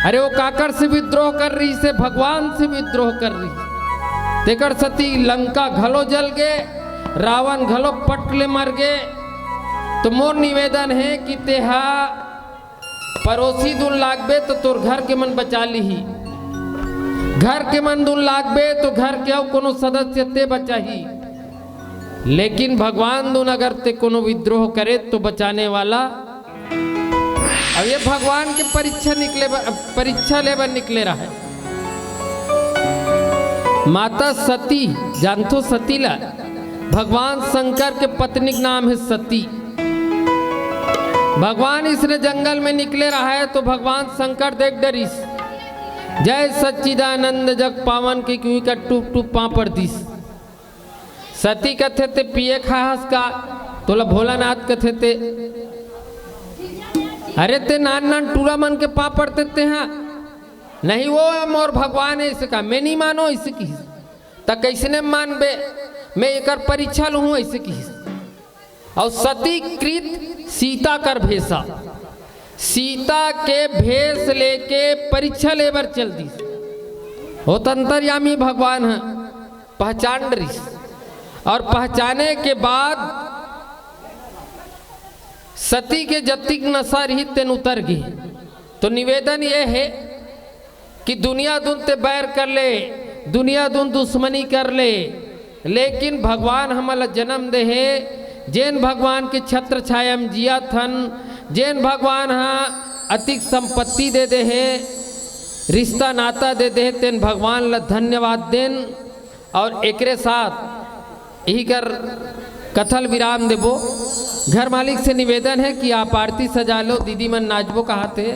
अरे वो काकर से विद्रोह कर रहिसे? भगवान से विद्रोह कर रहिसे। तेकर सती लंका घलो जल गे, रावण घलो पट ले मर गे। तो मोर निवेदन हे कि तेहा परोसी दुन लागबे तो तोर घर के मन बचा लिही, घर के मन दुन लागबे तो घर के अउ कोनो सदस्य ते बचाही। लेकिन भगवान दुन अगर ते कोनो विद्रोह करे तो बचाने वाला। अब ये भगवान के परीक्षा निकले बर, परीक्षा ले बर निकले रहे। माता सती, जानथो सती ला? भगवान शंकर के पत्नी के नाम हे सती। भगवान इसने जंगल में निकले रहे तो भगवान शंकर देख डरिस। जय सच्चिदानंद जग पावन की क्यों कर टूप टूप पाँव पड़ दिस। सती कथे ते पिए खाहस का? तोला भोलानाथ कथे ते। अरे ते नान नान टूरा मन के पाँव पड़ते ते हाँ। नहीं वो मोर भगवान हे इसका, मैं नहीं मानो इसे किहिस। त कैसने मानबे, मैं एकर परीक्षा लूँ ऐसे किहिस। अउ सती कृत सीता कर भेसा, सीता के भेस लेके परीक्षा लेबर चल दिस। वो त अंतर्यामी भगवान ह, पहचान डरिस। अउ पहचाने के बाद सती के जतिक नशा रहिस तेन उतर गे। तो निवेदन ये हे कि दुनिया दुन ते बैर कर ले, दुनिया दुन दुश्मनी कर ले, लेकिन भगवान हमन ला जन्म दे हे, जेन भगवान के छत्र छाया म जियत हन, जेन भगवान ह अतिक संपत्ति दे दे हे, रिश्ता नाता दे दे हे, तेन भगवान ला धन्यवाद देन। अउ एकरे साथ इही कर कथा ल विराम देबो। घर मालिक से निवेदन हे कि आप आरती सजा लो, दीदी मन नाचबो कहात हे।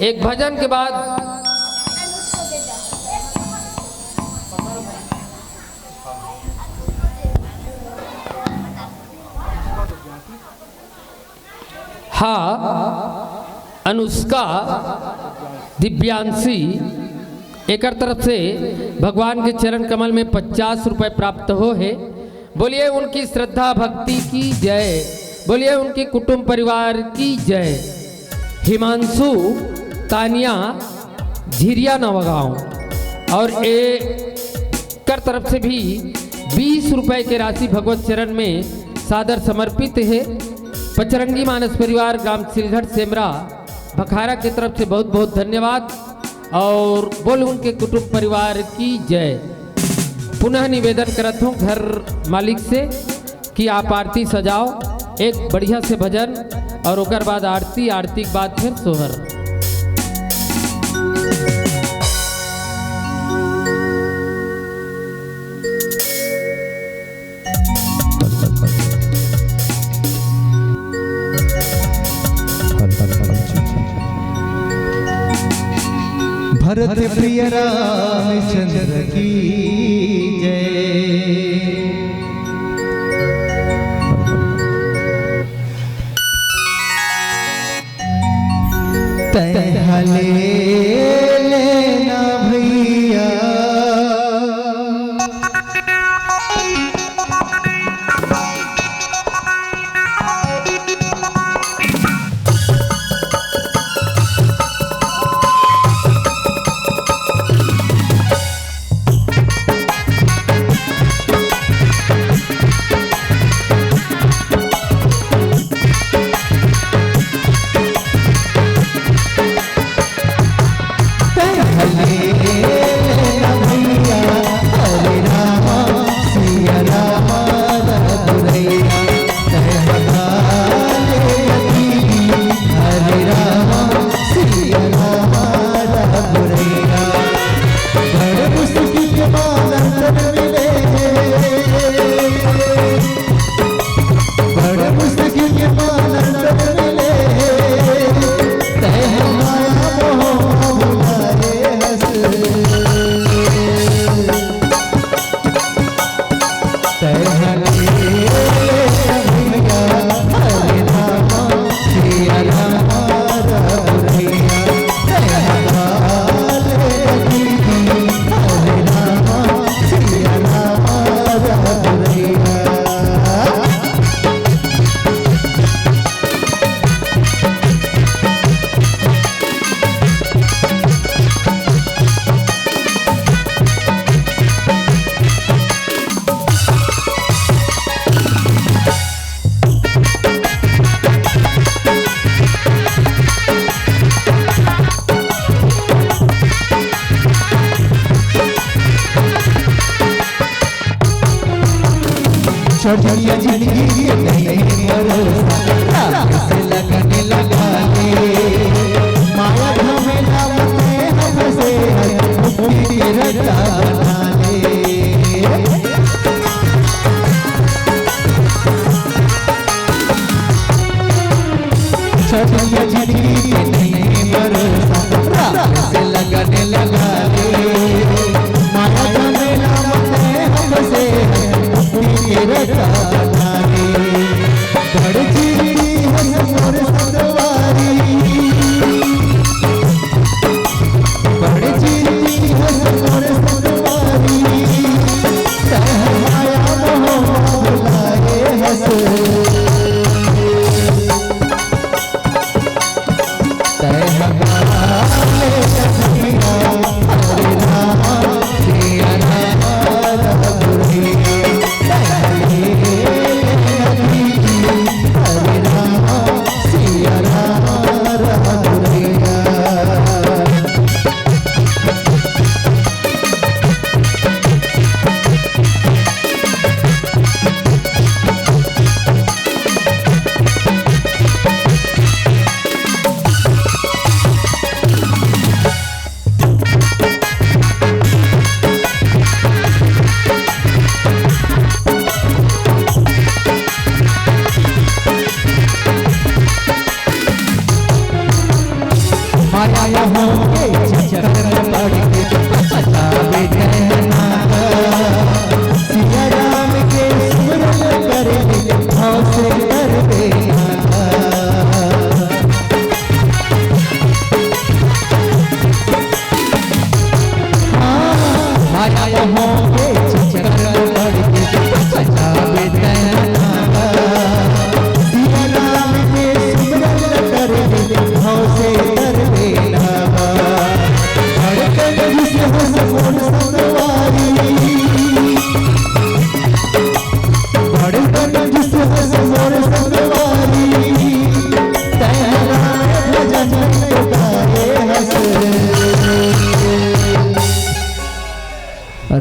एक भजन के बाद हाँ, अनुष्का दिव्यांशी एकर तरफ से भगवान के चरण कमल में पचास रुपए प्राप्त हो हे। बोलिए उनकी श्रद्धा भक्ति की जय, बोलिए उनके कुटुंब परिवार की जय। हिमांशु, तानिया, झिरिया नवागांव अउ एकर तरफ से भी बीस रुपए के राशि भगवत चरण में सादर समर्पित हे। पचरंगी मानस परिवार ग्राम सिलघट सेमरा भखारा के तरफ से बहुत बहुत धन्यवाद अउ बोल उनके कुटुंब परिवार की जय। पुनः निवेदन करत हूँ घर मालिक से कि आप आरती सजाओ, एक बढ़िया से भजन अउ ओकर बाद आरती, आरती के बाद फिर सोहर। भरत प्रिय रामचंद्र की जय। तैं ह ले लेना भैया। छोड़ दिया जिंदगी के नहीं भरोसा, राम से लगन लगा ले। माया झमेला में हम से मुक्ति के रास्ता बना ले। छोड़ दिया जिंदगी के नहीं भरोसा, राम से लगन लगा ले। माया झमेला में हम से मुक्ति के रास्ता बना ले। बड़ जीती हस मोर सतवारी, बड़ जीती हस मोर सतवारी, तैं ह माया मोह मा भुलाए हस।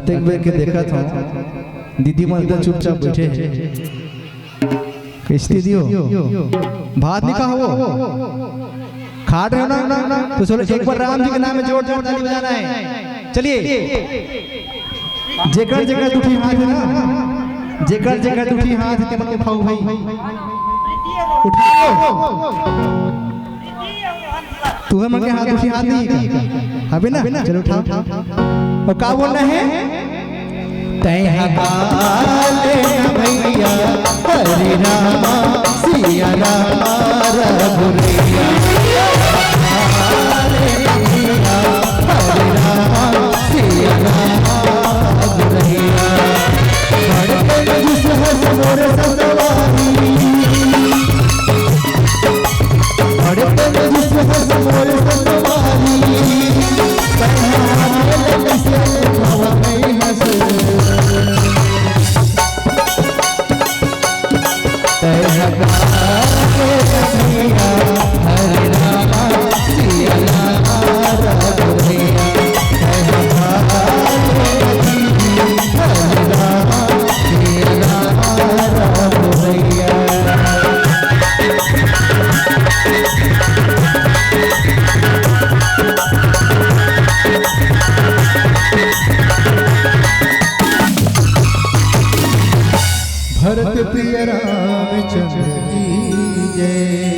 देख बेर के देखत हूँ, दीदी मन एकदम चुपचाप बैठे हैं। कैसे दीदी हो? भात नहीं खाओ? खा रहे हो ना? तो चलो, एक बार राम जी के नाम में जोर जोर ताली बजाना है। चलिए, जेकर जेकर दुखी हाथ है ना, जेकर जेकर दुखी हाथ है, तेमन उठाओ भाई, उठाओ। तुहर मन के हाथ, दुखी हाथ नहीं है का? हबे ना? चलो उठाओ। और का बोलना है? तै हटा ले ना भैया, हरे रामा सिया रामा रघुरैया। हटा ले ना भैया, हरे रामा सिया रामा रघुरैया। बड़े कंजूस हस मोर सतवारी। बड़े कंजूस हस मोर सतवारी, कहाँ गेल किसे उठावा नहीं हस। तै हटा के रखिया, हरे रामा सिया रामा रघुरैया। तै हटा के रखिया, हरे रामा सिया रामा रघुरैया। भरत प्रिय रामचंद्र की जय।